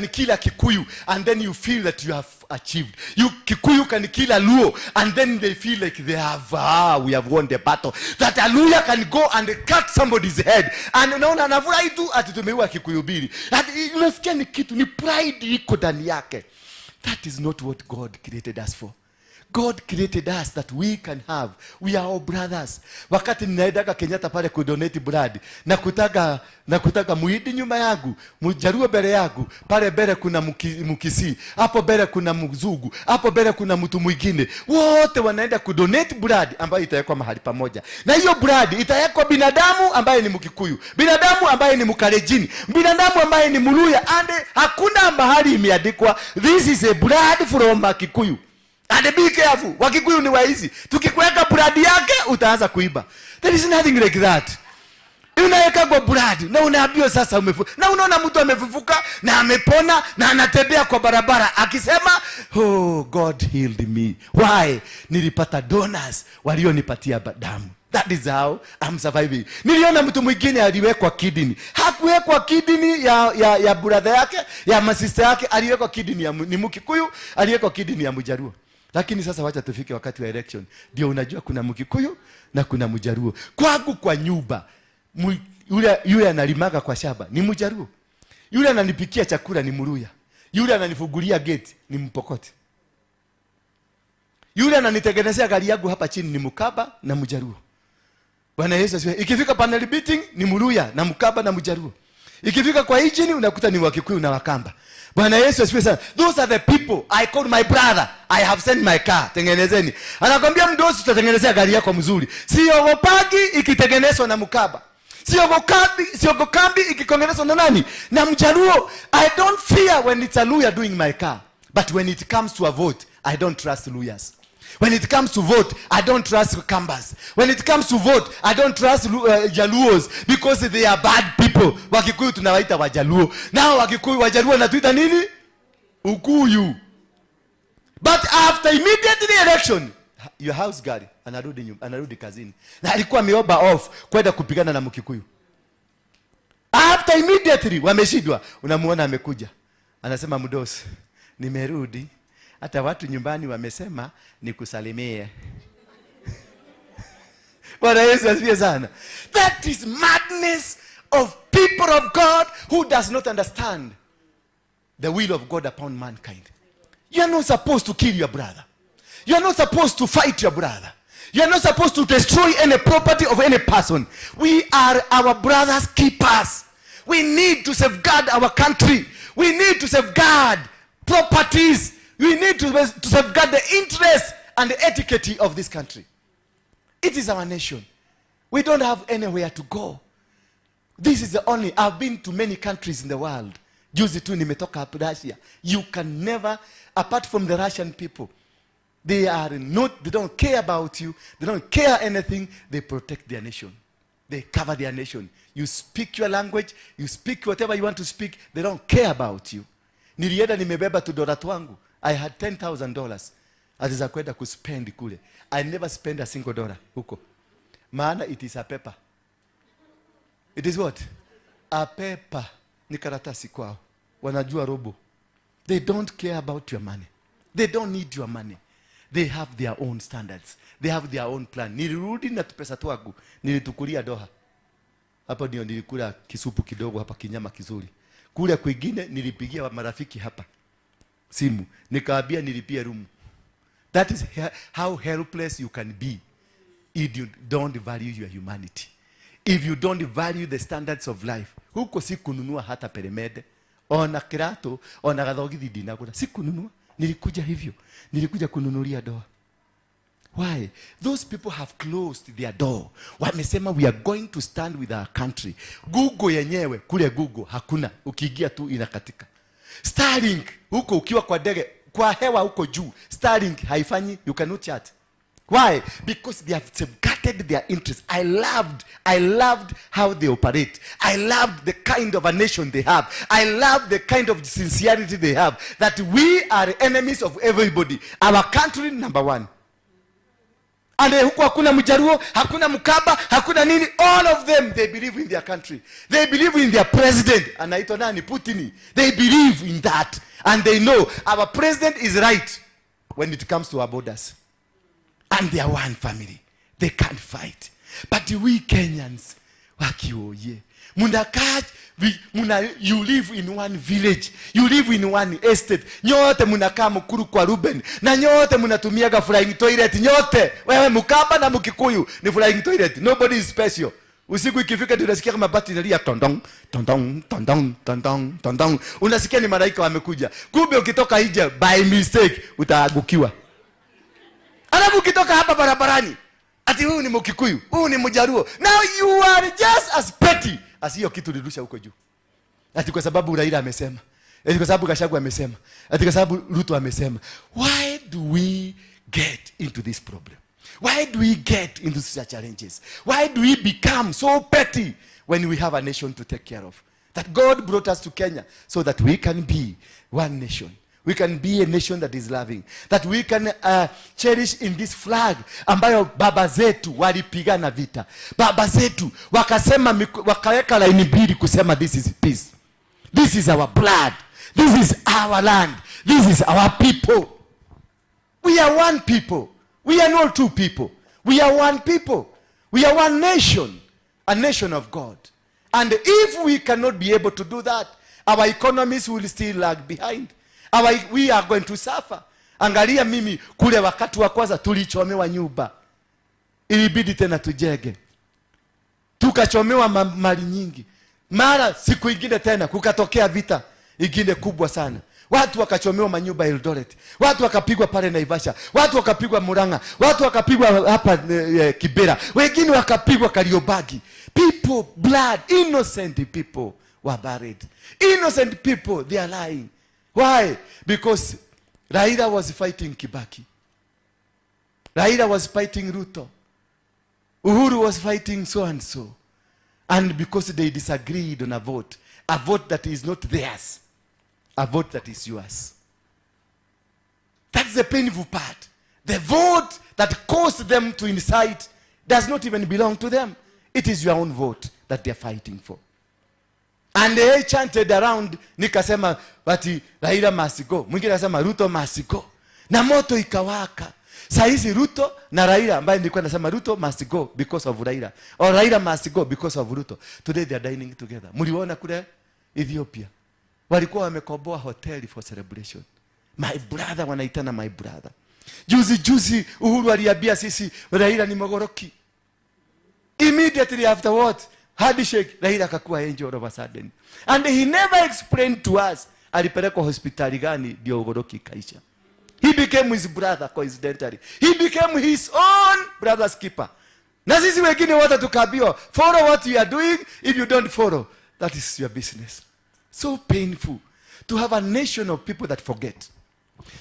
S2: kill a Kikuyu and then you feel that you have achieved. You Kikuyu can kill a Luo and then they feel like we have won the battle. That a Luya can go and cut somebody's head. And unaona anafurahi tu ati tumeua Kikuyu mbili. Ati unasikia ni kitu, ni pride iko ndani yake. That is not what God created us for. God created us that we can have. We are all brothers. Wakati ninaendaga Kenyatta pale kudonate blood, na kutaka Muhindi nyuma yangu, Mjaluo mbele yangu, pale mbele kuna Mkisii, hapo mbele kuna Mzungu, hapo mbele kuna mtu mwingine. Wote wanaenda kudonate blood ambayo itawekwa mahali pamoja. Na hiyo blood itawekwa binadamu ambaye ni Mkikuyu, binadamu ambaye ni Mkalenjin, binadamu ambaye ni Mluhya, and hakuna mahali imeandikwa this is a blood from a Kikuyu. And be careful, Wakikuyu ni waizi. Tukikuweka blood yake utaanza kuiba. There is nothing like that. Unaweka kwa blood na unaambiwa sasa na unaona mtu amefufuka na amepona na anatembea kwa barabara akisema, "Oh, God healed me." Why? Nilipata donors walionipatia damu. That is how I'm surviving. Niliona mtu mwingine aliwekwa kidney. Hakuwekwa kidney ya brother yake, ya masista yake, aliwekwa kidney ya ni Mkikuyu, aliwekwa kidney ya Mjaluo. Lakini sasa wacha tufike wakati wa election. Ndio unajua kuna Mkikuyu na kuna Mjaluo. Kwangu kwa nyumba, yule analimaga kwa shamba ni Mjaluo. Yule ananipikia chakula ni Mluhya. Yule ananifungulia gate ni Mpokoti. Yule ananitengenezea gari yangu hapa chini ni Mkamba na Mjaluo. Bwana Yesu asifiwe. Ikifika panel beating ni Mluhya na Mkamba na Mjaluo. Ikifika kwa engine unakuta ni Wakikuyu na Wakamba. Bwana Yesu asifiwe sana. Those are the people I call my brother. I have sent my car. Tengenezeni. Anakwambia, "Mdosi, tutatengenezea gari yako mzuri." Siogopagi ikitengenezwa na Mkamba. Siogokambi ikitengenezwa na nani? Na Mjaluo. I don't fear when it's a Luhya doing my car. But when it comes to a vote, I don't trust Luhyas. When it comes to vote, I don't trust Kambas. When it comes to vote, I don't trust Jaluos because they are bad people. Wakikuyu tunawaita Wajaluo. Nao Wakikuyu Wajaluo wanatuita nini? Ukuyu. But after immediately election, your house girl anarudi anarudi kazini. Na alikuwa ameomba off kwenda kupigana na Mkikuyu. After immediately wameshindwa, unamuona amekuja. Anasema, "Mdosi, nimerudi. Hata watu nyumbani wamesema nikusalimie." Bwana Yesu asifiwe sana. That is madness of people of God who does not understand the will of God upon mankind. You are not supposed to kill your brother. You are not supposed to fight your brother. You are not supposed to destroy any property of any person. We are our brother's keepers. We need to safeguard our country. We need to safeguard properties. We need to safeguard the interests and the etiquette of this country. It is our nation. We don't have anywhere to go. This is the only, I've been to many countries in the world. Juzi tu nimetoka hapa Russia. You can never, apart from the Russian people, they are not, they don't care about you. They don't care anything. They protect their nation. They cover their nation. You speak your language, you speak whatever you want to speak, they don't care about you. Nilienda nimebeba tudola twangu. I had $10,000 ati za kwenda kuspend kule. I never spend a single dollar huko. Maana it is a paper. It is what? A paper. Ni karatasi kwao. Wanajua robo. They don't care about your money. They don't need your money. They have their own standards. They have their own plan. Nilirudi na tupesa twangu. Nilitukulia Doha. Hapo ndio nilikula kisupu kidogo hapa, kinyama kizuri. Kule kwingine nilipigia marafiki hapa simu. Nikaambia nilipie room. That is how helpless you can be if you don't value your humanity. If you don't value the standards of life. Huko si kununua hata peremende. Ona kirato, ona gathogithi ndinagũra. Si kununua. Nilikuja hivyo. Nilikuja kununulia Doha. Why? Those people have closed their door. Wamesema, "We are going to stand with our country." Google yenyewe, kule Google hakuna. Ukiingia tu inakatika. Starlink huko ukiwa kwa ndege, kwa hewa huko juu, Starlink haifanyi, you cannot chat. Why? Because they have safeguarded their interests. I loved how they operate. I loved the kind of a nation they have. I love the kind of sincerity they have. That we are enemies of everybody. Our country number one. And huko hakuna Mjaluo, hakuna Mkamba, hakuna nini. All of them, they believe in their country. They believe in their president. Anaitwa nani? Putin. They believe in that. And they know our president is right when it comes to our borders. And they are one family. They can't fight. But we Kenyans, Wakioye. Mnakaa you live in one village, you live in one estate. Nyote mnakaa Mukuru kwa Ruben na nyote mnatumiaga flying toilet nyote. Wewe Mkamba na Mkikuyu ni flying toilet. Nobody is special. Usiku ikifika ndio unasikia kama bati inalia tondong tondong tondong tondong tondong. Unasikia ni malaika wamekuja. Kumbe ukitoka nje by mistake utaangukiwa. Alafu ukitoka hapa barabarani, ati huyu ni Mkikuyu, huyu ni Mjaluo. Now you are just as petty as hiyo kitu ulirusha huko juu. Ati kwa sababu Raila amesema, ati kwa sababu Gachagua amesema, ati kwa sababu Ruto amesema. Why do we get into this problem? Why do we get into such challenges? Why do we become so petty when we have a nation to take care of? That God brought us to Kenya so that we can be one nation. We can be a nation that is loving. That we can cherish in this flag ambayo baba zetu walipigana vita. Baba zetu wakasema, wakaweka laini mbili kusema, "This is peace. This is our blood. This is our land. This is our people." We are one people. We are not two people. We are one people. We are one nation, a nation of God. And if we cannot be able to do that, our economies will still lag behind. We are going to suffer. Angalia mimi kule wakati wa kwanza tulichomewa nyumba. Ilibidi tena tujenge. Tukachomewa mali nyingi. Mara siku ingine tena kukatokea vita ingine kubwa sana. Watu wakachomewa manyumba Eldoret, watu wakapigwa pale Naivasha, watu wakapigwa Murang'a, watu wakapigwa hapa Kibera, wengine wakapigwa Kariobangi. People, blood, innocent people were buried. Innocent people, they are lying. Why? Because Raila was fighting Kibaki. Raila was fighting Ruto. Uhuru was fighting so and so. And because they disagreed on a vote that is not theirs, a vote that is yours. That's the painful part. The vote that caused them to incite does not even belong to them. It is your own vote that they are fighting for. And they chanted around, nikasema ati "Raila must go." Mwingine akasema, "Ruto must go." Na moto ikawaka. Saa hizi Ruto na Raila, ambaye nilikuwa nasema "Ruto must go because of Raila" or "Raila must go because of Ruto." Today they are dining together. Mliona kule Ethiopia. Walikuwa wamekomboa hoteli for celebration. My brother, wanaitana my brother. Juzi juzi Uhuru aliambia sisi Raila ni mogoroki. Immediately after what? Handshake, Raila akakuwa angel all of a sudden. And he never explained to us alipelekwa hospitali gani ndio ugoroki ikaisha. He became his brother coincidentally. He became his own brother's keeper. Na sisi wengine wote tukaambiwa, "Follow what you are doing. If you don't follow, that is your business." So painful to have a nation of people that forget.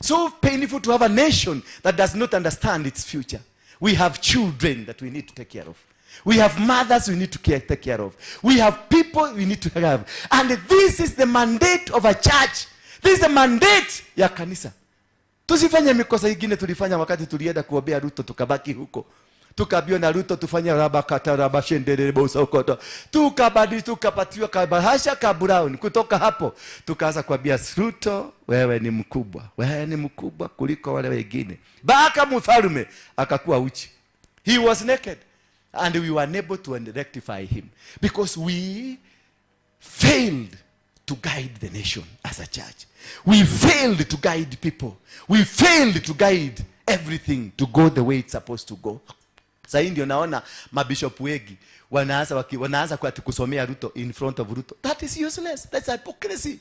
S2: So painful to have a nation that does not understand its future. We have children that we need to take care of. We have mothers we need to take care of. We have people we need to have. And this is the mandate of a church. This is the mandate ya kanisa. Tusifanye mikosa ingine tulifanya wakati tulienda kuombea Ruto, tukabaki huko. Tukaambiwa na Ruto tufanye rabakata rabashendere bosokoto. Tukabadi tukapatiwa kabahasha ka brown. Kutoka hapo tukaanza kuambia Ruto, "Wewe ni mkubwa. Wewe ni mkubwa kuliko wale wengine." Baka mfalme akakuwa uchi. He was naked and we were unable to rectify him because we failed to guide the nation as a church. We failed to guide people. We failed to guide everything to go the way it's supposed to go. Sasa hii ndio naona mabishop wengi wanaanza kwa kusomea Ruto in front of Ruto. That is useless. That's hypocrisy.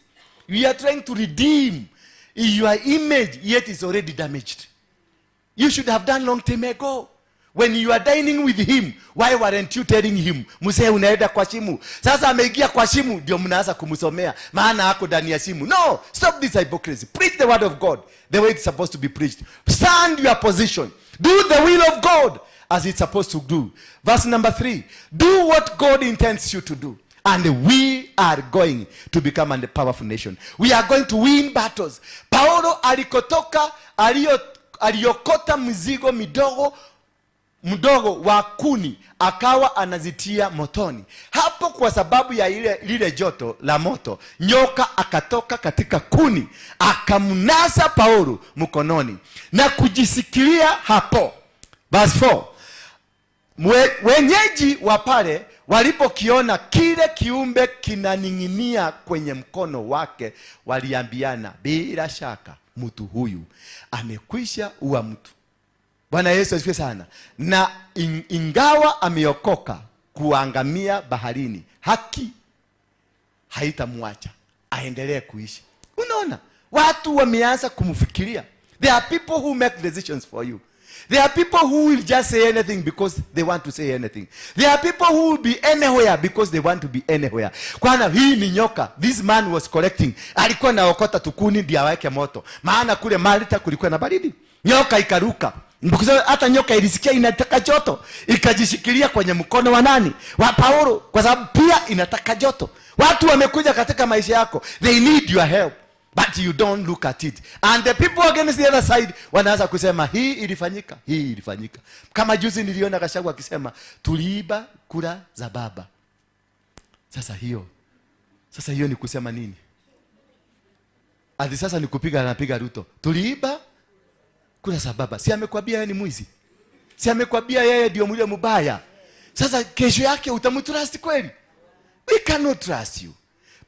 S2: We are trying to redeem your image, yet it's already damaged. You should have done long time ago. When you are dining with him, why weren't you telling him, "Mzee, unaenda kwa shimo"? Sasa ameingia kwa shimo, ndio mnaanza kumsomea, maana ako ndani ya shimo. No, stop this hypocrisy. Preach the word of God the way it's supposed to be preached. Stand your position. Do the will of God as it's supposed to do. Verse number 3. Do what God intends you to do. And we are going to become a powerful nation. We are going to win battles. Paulo alikotoka aliokota mzigo midogo mdogo wa kuni, akawa anazitia motoni hapo. Kwa sababu ya lile joto la moto, nyoka akatoka katika kuni, akamnasa Paulo mkononi na kujisikilia hapo. Verse 4. Wenyeji wa pale walipokiona kile kiumbe kinaning'inia kwenye mkono wake, waliambiana, bila shaka mtu huyu amekwisha ua mtu. Bwana Yesu asifiwe sana. Na ingawa ameokoka kuangamia baharini, haki haitamwacha aendelee kuishi. Unaona, watu wameanza kumfikiria. There are people who make decisions for you. There are people who will just say anything because they want to say anything. There are people who will be anywhere because they want to be anywhere. Kwana hii ni nyoka. This man was collecting. Alikuwa anaokota tukuni ndio aweke moto. Maana kule Malta kulikuwa na baridi. Nyoka ikaruka. Hata nyoka ilisikia inataka joto, ikajishikilia kwenye mkono wa nani? Wa Paulo, kwa sababu pia inataka joto. Watu wamekuja katika maisha yako, they need your help, but you don't look at it. And the people against the other side wanaanza kusema hii ilifanyika, hii ilifanyika. Kama juzi niliona Gachagua akisema tuliiba kura za baba. Sasa hiyo ni kusema nini? Ati sasa ni kupiga, anapiga Ruto. Tuliiba kura za baba. Si amekwambia yeye ni mwizi? Si amekwambia yeye ndio mule mubaya? Sasa kesho yake utamtrust kweli? We cannot trust you.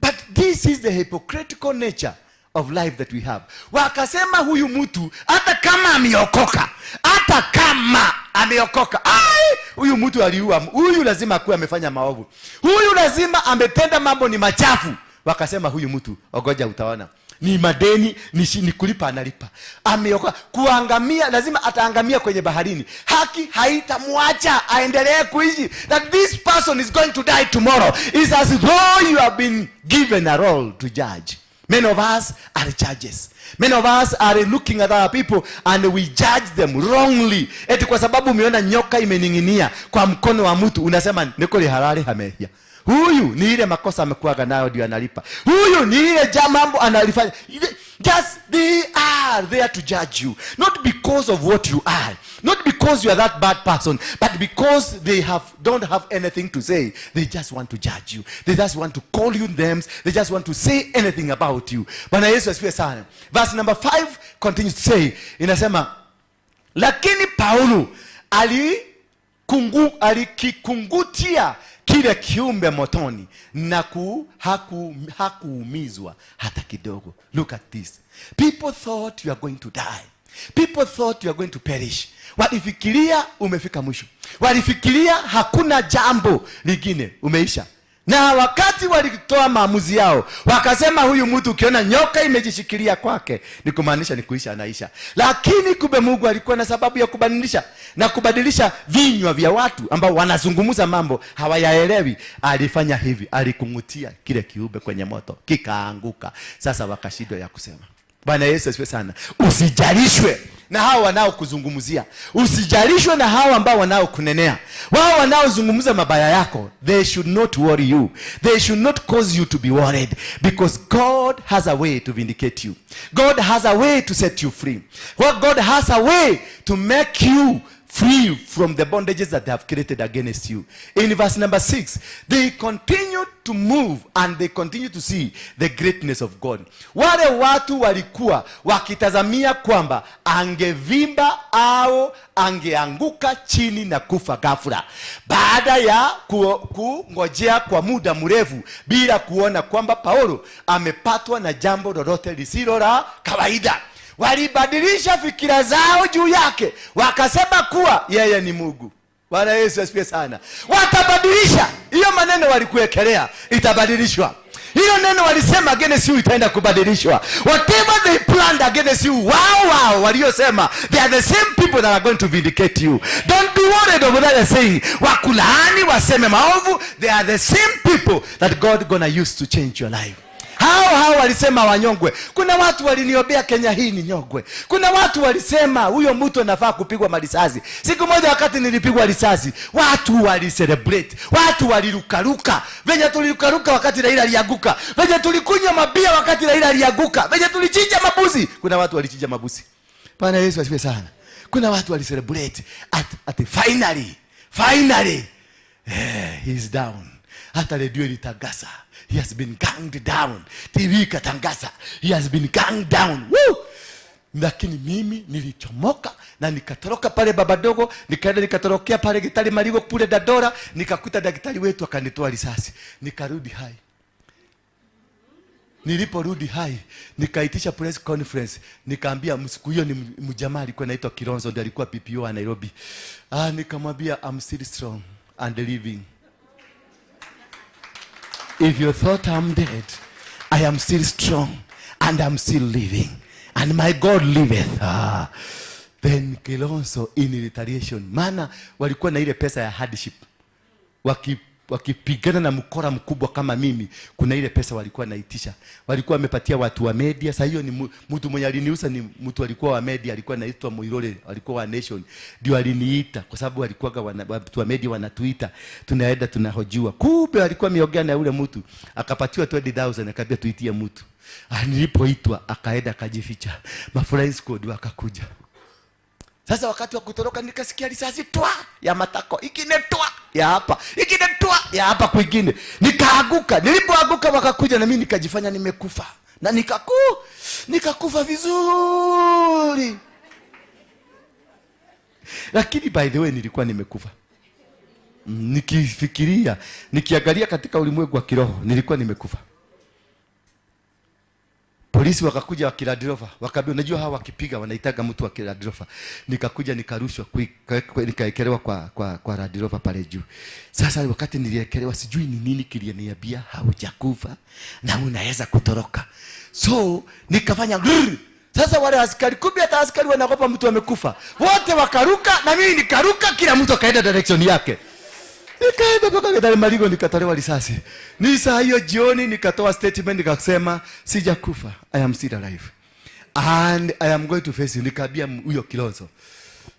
S2: But this is the hypocritical nature of life that we have. Wakasema huyu mtu hata kama ameokoka, hata kama ameokoka, ai, huyu mtu aliua, huyu lazima akuwe amefanya maovu, huyu lazima ametenda mambo ni machafu. Wakasema huyu mtu, ogoja utaona ni madeni, ni kulipa analipa. Ameokoka kuangamia, lazima ataangamia kwenye baharini. Haki haitamwacha aendelee kuishi. That this person is going to die tomorrow is as though you have been given a role to judge. Many of us are judges. Many of us are looking at other people and we judge them wrongly. Eti kwa sababu umeona nyoka imening'inia kwa mkono wa mtu, unasema niko halali hamehia. Huyu ni ile makosa amekuwaga nayo ndio analipa. Huyu ni ile mambo analifanya. Just they are there to judge you. Not because of what you are. Not because you are that bad person, but because they have don't have anything to say. They just want to judge you. They just want to call you names. They just want to say anything about you. Bwana Yesu asifiwe sana. Verse number 5 continues to say, inasema, lakini Paulo alikikungutia kile kiumbe motoni na hakuumizwa hata kidogo. Look at this. People thought you are going to die. People thought you are going to perish. Walifikiria umefika mwisho. Walifikiria hakuna jambo lingine, umeisha. Na wakati walitoa maamuzi yao, wakasema huyu mtu ukiona nyoka imejishikilia kwake, ni kumaanisha ni kuisha anaisha. Lakini kumbe Mungu alikuwa na sababu ya kubadilisha na kubadilisha vinywa vya watu ambao wanazungumza mambo hawayaelewi. Alifanya hivi, alikungutia kile kiumbe kwenye moto, kikaanguka. Sasa wakashindwa ya kusema. Bwana Yesu asifiwe sana. Usijalishwe na hao wanaokuzungumzia, usijalishwe na hao ambao wanaokunenea, wao wanaozungumza mabaya yako. They should not worry you, they should not cause you to be worried, because God has a way to vindicate you. God has a way to set you free. Well, God has a way to make you free from the bondages that they have created against you. In verse number 6, they continued to move and they continue to see the greatness of God. Wale watu walikuwa wakitazamia kwamba angevimba au angeanguka chini na kufa ghafla, baada ya kungojea kwa muda mrefu bila kuona kwamba Paulo amepatwa na jambo lolote lisilo la kawaida. Walibadilisha fikira zao juu yake, wakasema kuwa yeye ni Mungu. Bwana Yesu asifiwe sana. Watabadilisha hiyo maneno walikuwekelea, itabadilishwa. Hiyo neno walisema against you itaenda kubadilishwa. Whatever they planned against you, wao wao waliosema, they are the same people that are going to vindicate you. Don't be worried of what they are saying. Wakulaani, waseme maovu, they are the same people that God gonna use to change your life. Hao hao walisema wanyongwe. Kuna watu waliniombea Kenya hii ninyongwe. Kuna watu walisema huyo mtu anafaa kupigwa marisasi. Siku moja wakati nilipigwa risasi, watu walicelebrate, watu walirukaruka. Venye tulirukaruka wakati Raila alianguka, venye tulikunywa mabia wakati Raila alianguka, venye tulichinja mabuzi. Kuna watu walichinja mabuzi. Bwana Yesu asifiwe sana. Kuna watu walicelebrate at finally, finally, he is down. Hata redio ilitangaza he has been gunned down. TV ikatangaza he has been gunned down. Woo! Lakini mimi nilichomoka na nikatoroka pale Babadogo, nikaenda nikatorokea pale Gitari Marigo kule Dandora, nikakuta daktari wetu akanitoa risasi, nikarudi hai. Niliporudi hai, nikaitisha press conference, nikaambia, siku hiyo ni mjamaa alikuwa anaitwa Kilonzo, ndiye alikuwa PPO wa Nairobi. Nikamwambia, "I'm still strong and living. If you thought I'm dead, I am still strong and I'm still living. And my God liveth." Then Kilonzo, in retaliation, maana walikuwa na ile pesa ya hardship. Wakipigana na mkora mkubwa kama mimi, kuna ile pesa walikuwa naitisha. Walikuwa wamepatia watu wa media. Sasa hiyo ni mtu mwenye aliniusa ni mtu alikuwa wa media, alikuwa anaitwa Muirole, alikuwa wa Nation. Ndio aliniita kwa sababu walikuwa watu wa media wanatuita, tunaenda tunahojiwa. Kumbe alikuwa ameongea na yule mtu, akapatiwa 20,000, akaambia tuitie mtu. Nilipoitwa akaenda akajificha. Maflying squad wakakuja. Sasa wakati wa kutoroka nikasikia risasi twa ya matako, ingine twa ya hapa, ingine twa ya hapa kwingine. Nikaanguka. Nilipoanguka wakakuja na mimi nikajifanya nimekufa. Na nikakufa vizuri. Lakini by the way nilikuwa nimekufa. Nikifikiria, nikiangalia katika ulimwengu wa kiroho, nilikuwa nimekufa. Polisi wakakuja wa Land Rover, wakaambia, unajua hawa wakipiga wanaitaga mtu wa Land Rover. Nikakuja nikarushwa, nikaekelewa kwa Land Rover pale juu. Sasa wakati niliekelewa, sijui ni nini kiliniambia haujakufa na unaweza kutoroka. So nikafanya grrr. Sasa wale askari, kumbe hata askari wanaogopa mtu amekufa. Wote wakaruka na mimi nikaruka, kila mtu akaenda direction yake. Nikaenda mpaka Gitare Marigo nikatolewa risasi. Ni saa hiyo jioni nikatoa statement nikasema sijakufa, I am still alive. And I am going to face you. Nikaambia huyo Kilonzo,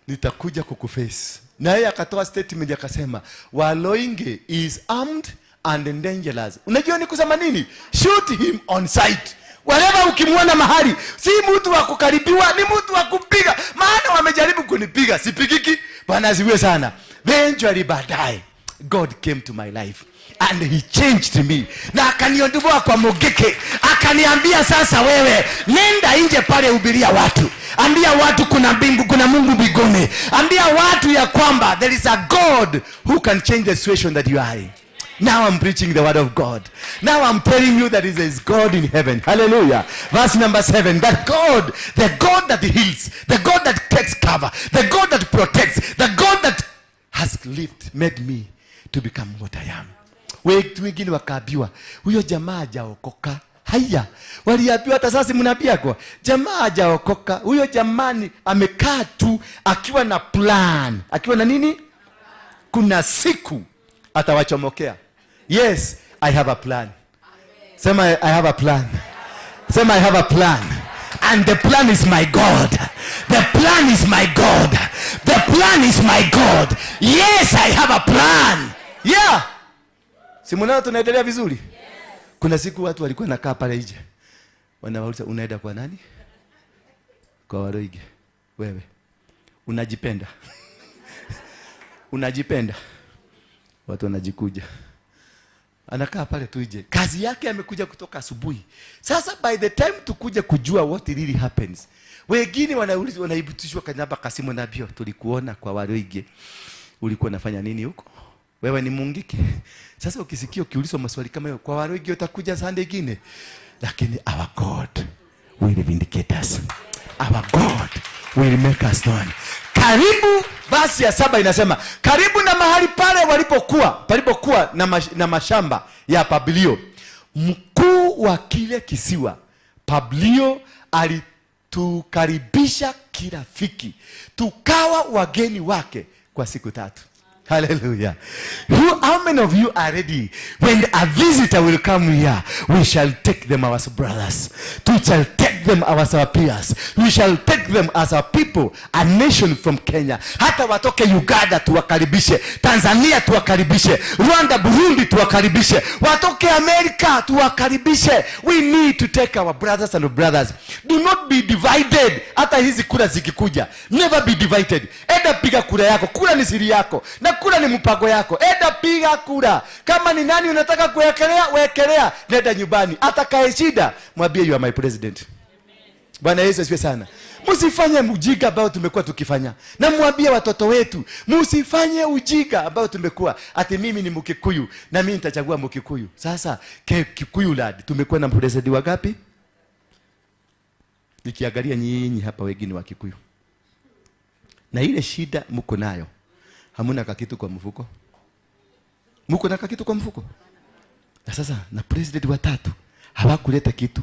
S2: nitakuja kukuface. Na yeye akatoa statement akasema Waluoinge is armed and dangerous. Unajua ni kusema nini? Shoot him on sight. Whatever ukimwona mahali, si mtu wa kukaribiwa, ni mtu wa kupiga. Maana wamejaribu kunipiga, sipigiki. Bwana asifiwe sana. Eventually baadaye God came to my life and he changed me, na akaniondoa kwa Mungiki, akaniambia sasa, wewe nenda nje pale, hubiria watu, ambia watu kuna mbingu, kuna Mungu mbinguni, ambia watu ya kwamba there is a God who can change the situation that you are in. Now I'm preaching the word of God. Now I'm telling you that there is God in heaven. Hallelujah. Verse number 7. That God, the God that heals, the God that takes cover, the God that protects, the God that has lived, made me to become what I am. Watu wengine wakaambiwa, huyo jamaa hajaokoka. Haya, waliambiwa, hata sasa mnaambiwa jamaa hajaokoka. Huyo jamani amekaa tu akiwa na plan. Akiwa na nini? Kuna siku atawachomokea. Yes, I have a plan. Sema, "I have a plan." Sema, "I have a plan." And the plan is my God. The plan is my God. The plan is my God. Yes, I have a plan. Yeah. Si mnaona tunaendelea vizuri? Kuna siku watu walikuwa nakaa pale nje. Wanawauliza, unaenda kwa nani? Kwa Waluoinge. Wewe. Unajipenda. Unajipenda. Watu wanajikuja. Anakaa pale tu nje. Kazi yake amekuja kutoka asubuhi. Sasa by the time tukuja kujua what really happens, wengine wanaulizwa, wanaibutishwa kanyaba kasimu na bio, tulikuona kwa Waluoinge. Ulikuwa unafanya nini huko? Wewe ni Mungiki. Sasa ukisikia ukiulizwa maswali kama hiyo kwa Waluoinge, utakuja Sunday ingine. Lakini our God will vindicate us. Our God will make us known. Karibu, verse ya 7 inasema karibu na mahali pale walipokuwa palipokuwa na mashamba ya Publio, mkuu wa kile kisiwa. Publio alitukaribisha kirafiki, tukawa wageni wake kwa siku 3. Hallelujah. How many of you are ready? When a visitor will come here, we shall take them as brothers. We shall take them as our peers. We shall take them as our people, a nation from Kenya. Hata watoke Uganda tuwakaribishe, Tanzania tuwakaribishe, Rwanda, Burundi tuwakaribishe, watoke Amerika tuwakaribishe. We need to take our brothers and brothers. Do not be divided. Hata hizi kura zikikuja, never be divided. Enda piga kura yako. Kura ni siri yako na kura ni mpango yako. Enda piga kura. Kama ni nani unataka kuwekelea, wekelea. Nenda nyumbani. Atakaye shida, mwambie you are my president. Bwana Yesu asifiwe sana. Msifanye ujinga ambao tumekuwa tukifanya. Na mwambie watoto wetu, msifanye ujinga ambao tumekuwa ati mimi ni Mkikuyu na mimi nitachagua Mkikuyu. Sasa Kikuyu lad, tumekuwa na president wangapi? Nikiangalia nyinyi hapa wengine wa Kikuyu. Na ile shida mko nayo, hamuna kakitu kwa mfuko. Mko na kakitu kwa mfuko? Na sasa na president watatu hawakuleta kitu.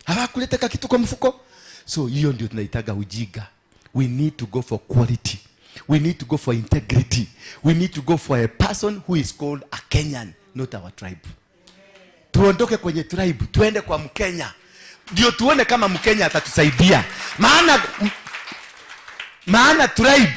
S2: Hawakuleta kakitu kwa mfuko. So hiyo ndio tunaitaga ujinga. We need to go for quality. We need to go for integrity. We need to go for a person who is called a Kenyan, not our tribe. Tuondoke kwenye tribe, tuende kwa Mkenya. Ndio tuone kama Mkenya atatusaidia. Maana tribe,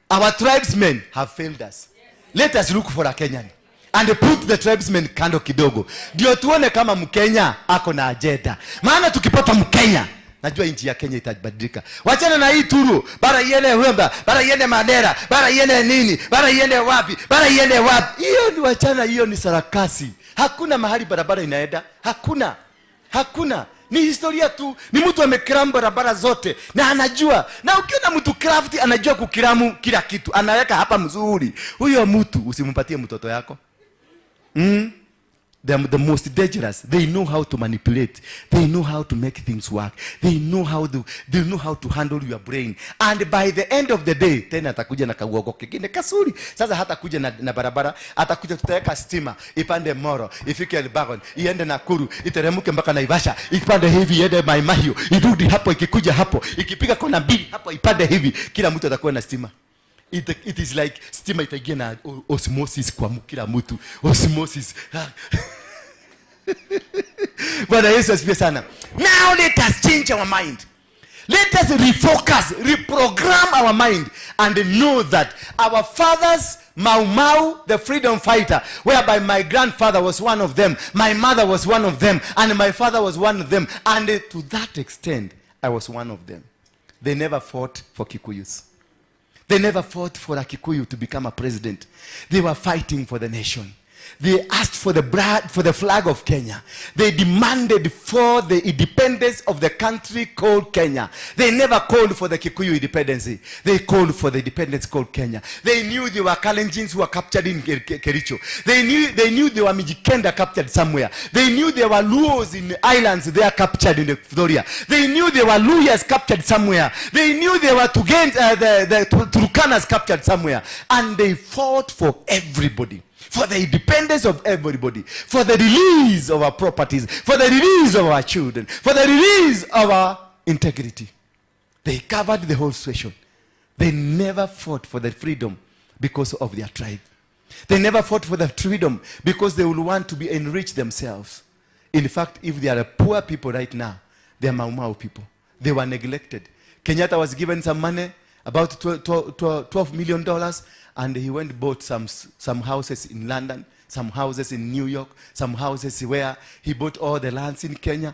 S2: our tribesmen have failed us. Let us look for a Kenyan and put the tribesmen kando kidogo. Ndio tuone kama Mkenya ako na agenda. Maana tukipata Mkenya, najua nchi ya Kenya itabadilika. Wachana na hii turu, bara iende Wemba, bara iende Mandera, bara iende nini, bara iende wapi, bara iende wapi. Hiyo ni wachana, hiyo ni sarakasi. Hakuna mahali barabara inaenda, hakuna. Hakuna. Ni historia tu. Ni mtu amecram barabara zote na anajua. Na ukiona mtu craft anajua kucram kila kitu, anaweka hapa mzuri. Huyo mtu usimpatie mtoto yako. They are the most dangerous. They know how to manipulate. They know how to make things work. They know how to handle your brain. And by the end of the day, tena atakuja na kauogo kingine kasuri. Sasa hatakuja na barabara, atakuja tutaweka stima, ipande Molo, ifike Elbagon, iende Nakuru, iteremke mpaka Naivasha, ipande hivi iende Mai Mahiu, irudi hapo, ikikuja hapo, ikipiga kona mbili hapo ipande hivi, kila mtu atakuwa na stima. It is like stima itaingia na osmosis kwa kila mtu. Osmosis. Bwana Yesu asifiwe sana. Now let us change our mind. Let us refocus, reprogram our mind and know that our fathers, Mau Mau, the freedom fighter, whereby my grandfather was one of them, my mother was one of them, and my father was one of them, and to that extent, I was one of them. They never fought for Kikuyus. They never fought for a Kikuyu to become a president. They were fighting for the nation. They asked for the flag of Kenya. They demanded for the independence of the country called Kenya. They never called for the Kikuyu independence. They called for the independence called Kenya. They knew there were Kalenjins who were captured in Kericho. They knew there were Mijikenda captured somewhere. They knew there were Luos in islands they are captured in Victoria. They knew there were Luhyas captured somewhere. They knew there were Tugens, the Turkanas captured somewhere. And they fought for everybody, for the independence of everybody, for the release of our properties, for the release of our children, for the release of our integrity. They covered the whole situation. They never fought for the freedom because of their tribe. They never fought for the freedom because they will want to be enriched themselves. In fact, if they are poor people right now, they are Mau Mau people. They were neglected. Kenyatta was given some money, about $12 million, and he went bought some houses in London, some houses in New York, some houses where he bought all the lands in Kenya.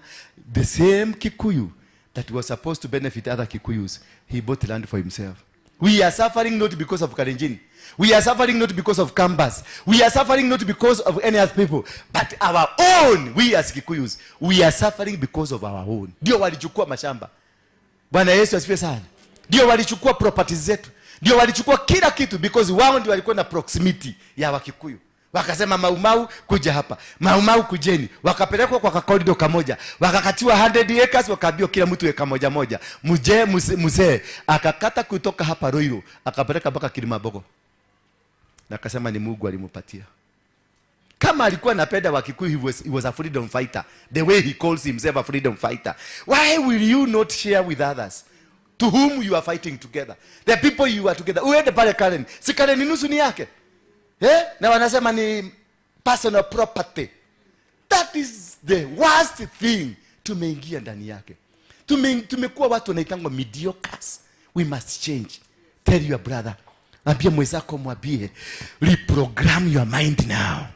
S2: The same Kikuyu that was supposed to benefit other Kikuyus, he bought land for himself. We are suffering not because of Kalenjin. We are suffering not because of Kambas. We are suffering not because of any other people, but our own. We as Kikuyus, we are suffering because of our own. Ndio walichukua mashamba. Bwana Yesu asifiwe sana. Ndio walichukua properties zetu. Ndio walichukua kila kitu because wao ndio walikuwa na proximity ya Wakikuyu. Wakasema, "Maumau kuja hapa, Maumau kujeni." Wakapelekwa kwa kakorido kamoja, wakakatiwa 100 acres, wakaambiwa kila mtu eka moja moja. Mzee mzee akakata kutoka hapa Ruiru akapeleka mpaka Kilimabogo, na akasema ni Mungu alimupatia. Kama alikuwa anapenda Wakikuyu, he was a freedom fighter, the way he calls himself a freedom fighter. Why will you not share with others to whom you are fighting together, the people you are together? Uende pale Karen, si Karen nusu ni yake, eh? Na wanasema ni personal property. That is the worst thing tumeingia ndani yake. Tumekuwa watu wanaitangwa mediocres. We must change. Tell your brother, ambie mwenzako, mwambie, reprogram your mind now.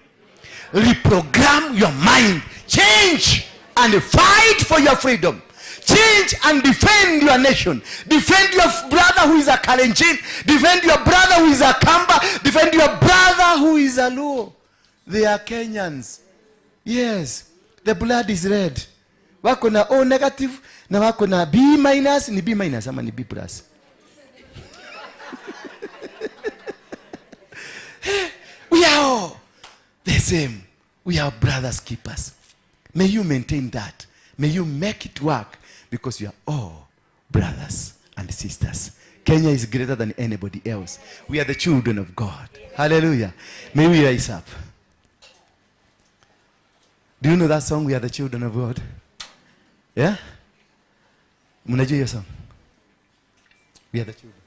S2: Reprogram your mind. Change and fight for your freedom. Change and defend your nation. Defend your brother who is a Kalenjin. Defend your brother who is a Kamba. Defend your brother who is a Luo. They are Kenyans. Yes, the blood is red. Wako na O negative na wako na B minus. Ni B minus ama ni B plus? We are all the same. We are brothers keepers. May you maintain that. May you make it work, because we are all brothers and sisters. Kenya is greater than anybody else. We are the children of God. Hallelujah. May we rise up. Do you know that song, We Are the Children of God? Yeah? Mnajua hiyo song? We are the children.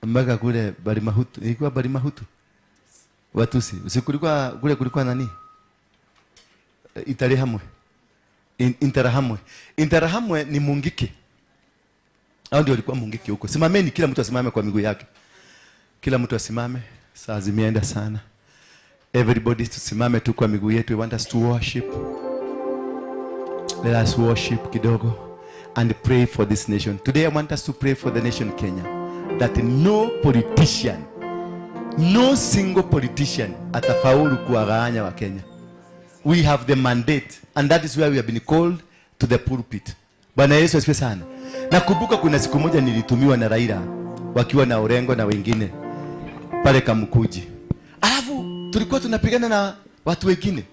S2: Mpaka kule Barimahutu. Ilikuwa Barimahutu. Watusi. Usikulikuwa kule, kulikuwa nani? Interahamwe. Interahamwe. Interahamwe ni Mungiki. Hao ndio walikuwa Mungiki huko. Simameni, kila mtu asimame kwa miguu yake. Kila mtu asimame. Saa zimeenda sana. Everybody tusimame tu kwa miguu yetu. We want us to worship. Let us worship kidogo and pray for this nation. Today I want us to pray for the nation Kenya. That no politician, no single politician atafaulu kuwagawanya wa Kenya. We have the mandate, and that is where we have been called to the pulpit. Bwana Yesu asifiwe sana. Nakumbuka kuna siku moja nilitumiwa na Raila wakiwa na Orengo na wengine pale Kamukuji. Alafu tulikuwa tunapigana na watu wengine.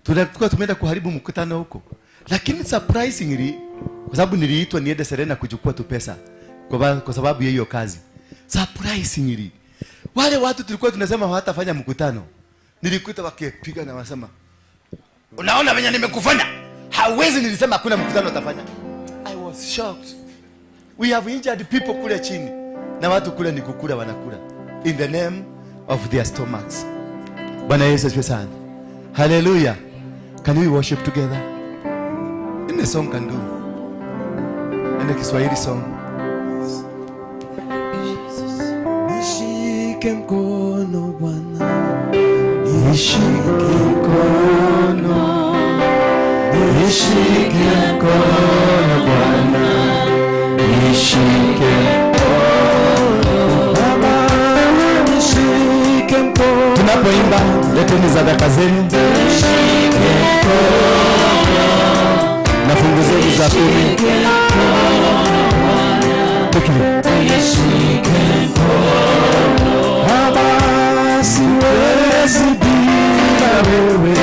S2: Tulikuwa tumeenda kuharibu mkutano huko. Lakini surprisingly, kwa sababu niliitwa niende Serena kuchukua tu pesa kwa sababu ya hiyo kazi. Surprisingly, wale watu tulikuwa tunasema hawatafanya mkutano, nilikuta wakipiga na wasema, unaona venye nimekufanya? Hawezi, nilisema hakuna mkutano utafanya. I was shocked. We have injured people kule chini. Na watu kule ni kukula wanakula. In the name of their stomachs. Bwana Yesu asifiwe sana. Hallelujah. Can we worship together? In a song can do. In a Kiswahili song.
S1: Nishike mkono Bwana. Nishike mkono. Nishike mkono Bwana. Nishike mkono Baba. Nishike mkono.
S2: Tunapoimba leteni sadaka zenu.
S1: Nishike mkono.
S2: Na fungu zenu za 10.
S1: Nishike mkono Baba, siwezi bila wewe.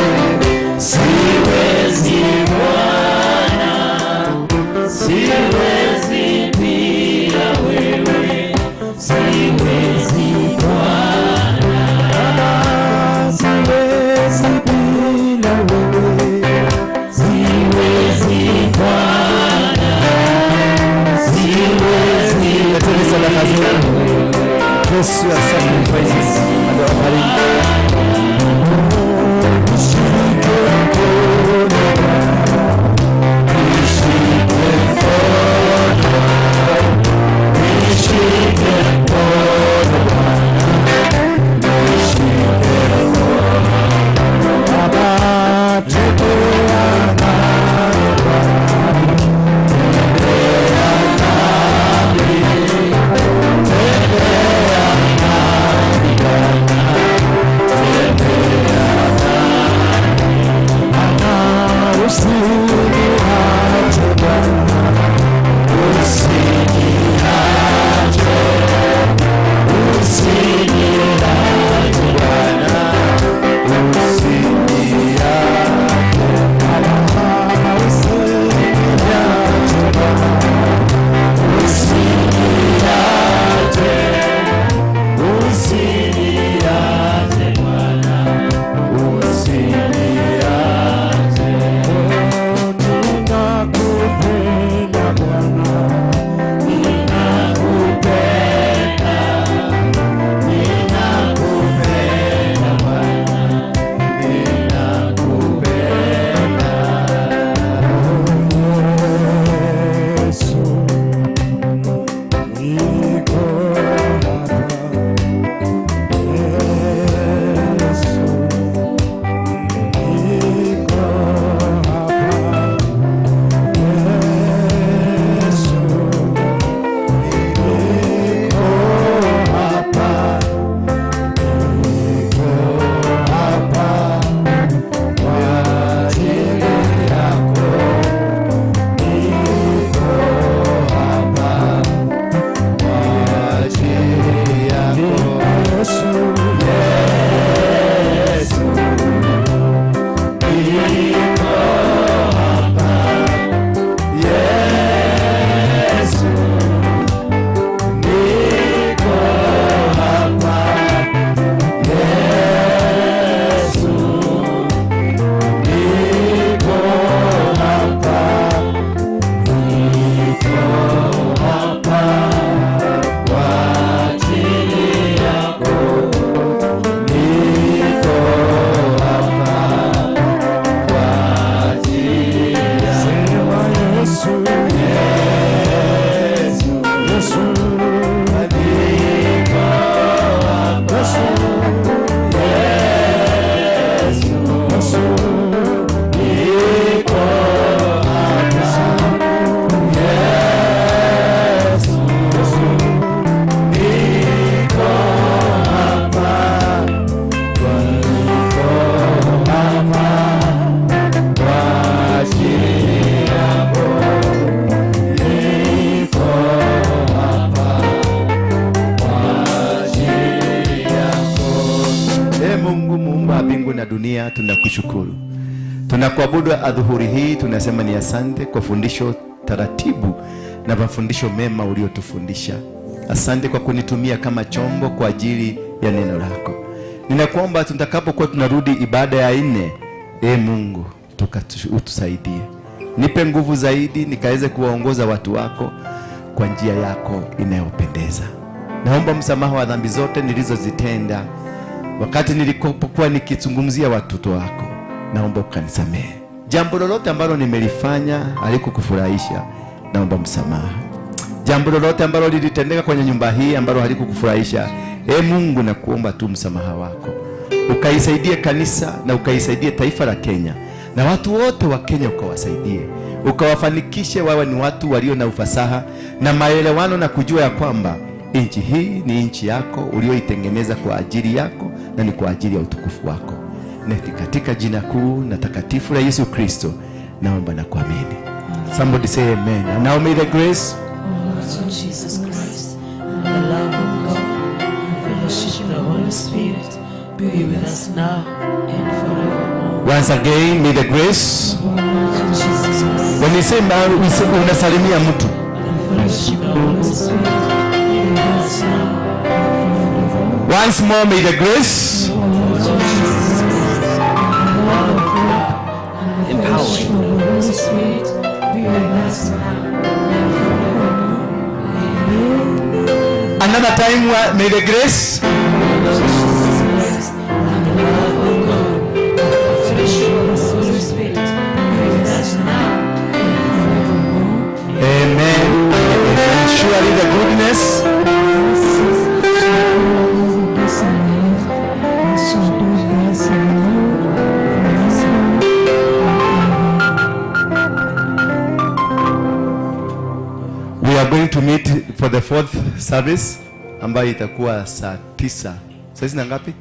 S1: Siwezi Bwana, siwezi bila wewe, siwezi Bwana, siwezi bila wewe, siwezi Bwana, siwezi.
S2: Leteni sadaka zenu. Bless your sacrifices and offering. na dunia, tunakushukuru. Tunakuabudu adhuhuri hii, tunasema ni asante kwa fundisho taratibu na mafundisho mema uliotufundisha. Asante kwa kunitumia kama chombo kwa ajili ya neno lako. Ninakuomba tutakapokuwa tunarudi ibada ya 4, Mungu, utusaidie. Nipe nguvu zaidi nikaweze kuwaongoza watu wako kwa njia yako inayopendeza. Naomba msamaha wa dhambi zote nilizozitenda wakati nilikopokuwa nikizungumzia watoto wako. Naomba ukanisamehe. Jambo lolote ambalo nimelifanya halikukufurahisha, naomba msamaha. Jambo lolote ambalo lilitendeka kwenye nyumba hii ambalo halikukufurahisha, Mungu, nakuomba tu msamaha wako. Ukaisaidie kanisa na ukaisaidie taifa la Kenya na watu wote wa Kenya, ukawasaidie, ukawafanikishe wawe ni watu walio na ufasaha na maelewano na kujua ya kwamba nchi hii ni nchi yako ulioitengeneza kwa ajili yako na ni kwa ajili ya utukufu wako. Na katika jina kuu na takatifu la Yesu Kristo naomba na kuamini. Somebody say amen. And now may the grace
S1: of our Lord Jesus Christ and the love of God and the fellowship of the Holy Spirit be with us now and forevermore.
S2: Once again, may the grace
S1: Of our Lord Jesus Christ
S2: When you say unasalimia mtu.
S1: And the fellowship of the Holy Spirit be with us now and forevermore.
S2: Once more, may the grace
S1: Of our Lord Jesus Christ and the love of God and the fellowship of the Holy Spirit be with us now and forevermore. Amen.
S2: Another time, may the grace
S1: Jesus Christ and the love of God and the fellowship of the Holy Spirit be with us now and forevermore.
S2: Amen. Amen. Surely the goodness
S1: This in my life, I shall do bless the Lord forever.
S2: We are going to meet for the fourth service ambayo itakuwa saa 9. Saa hizi na ngapi?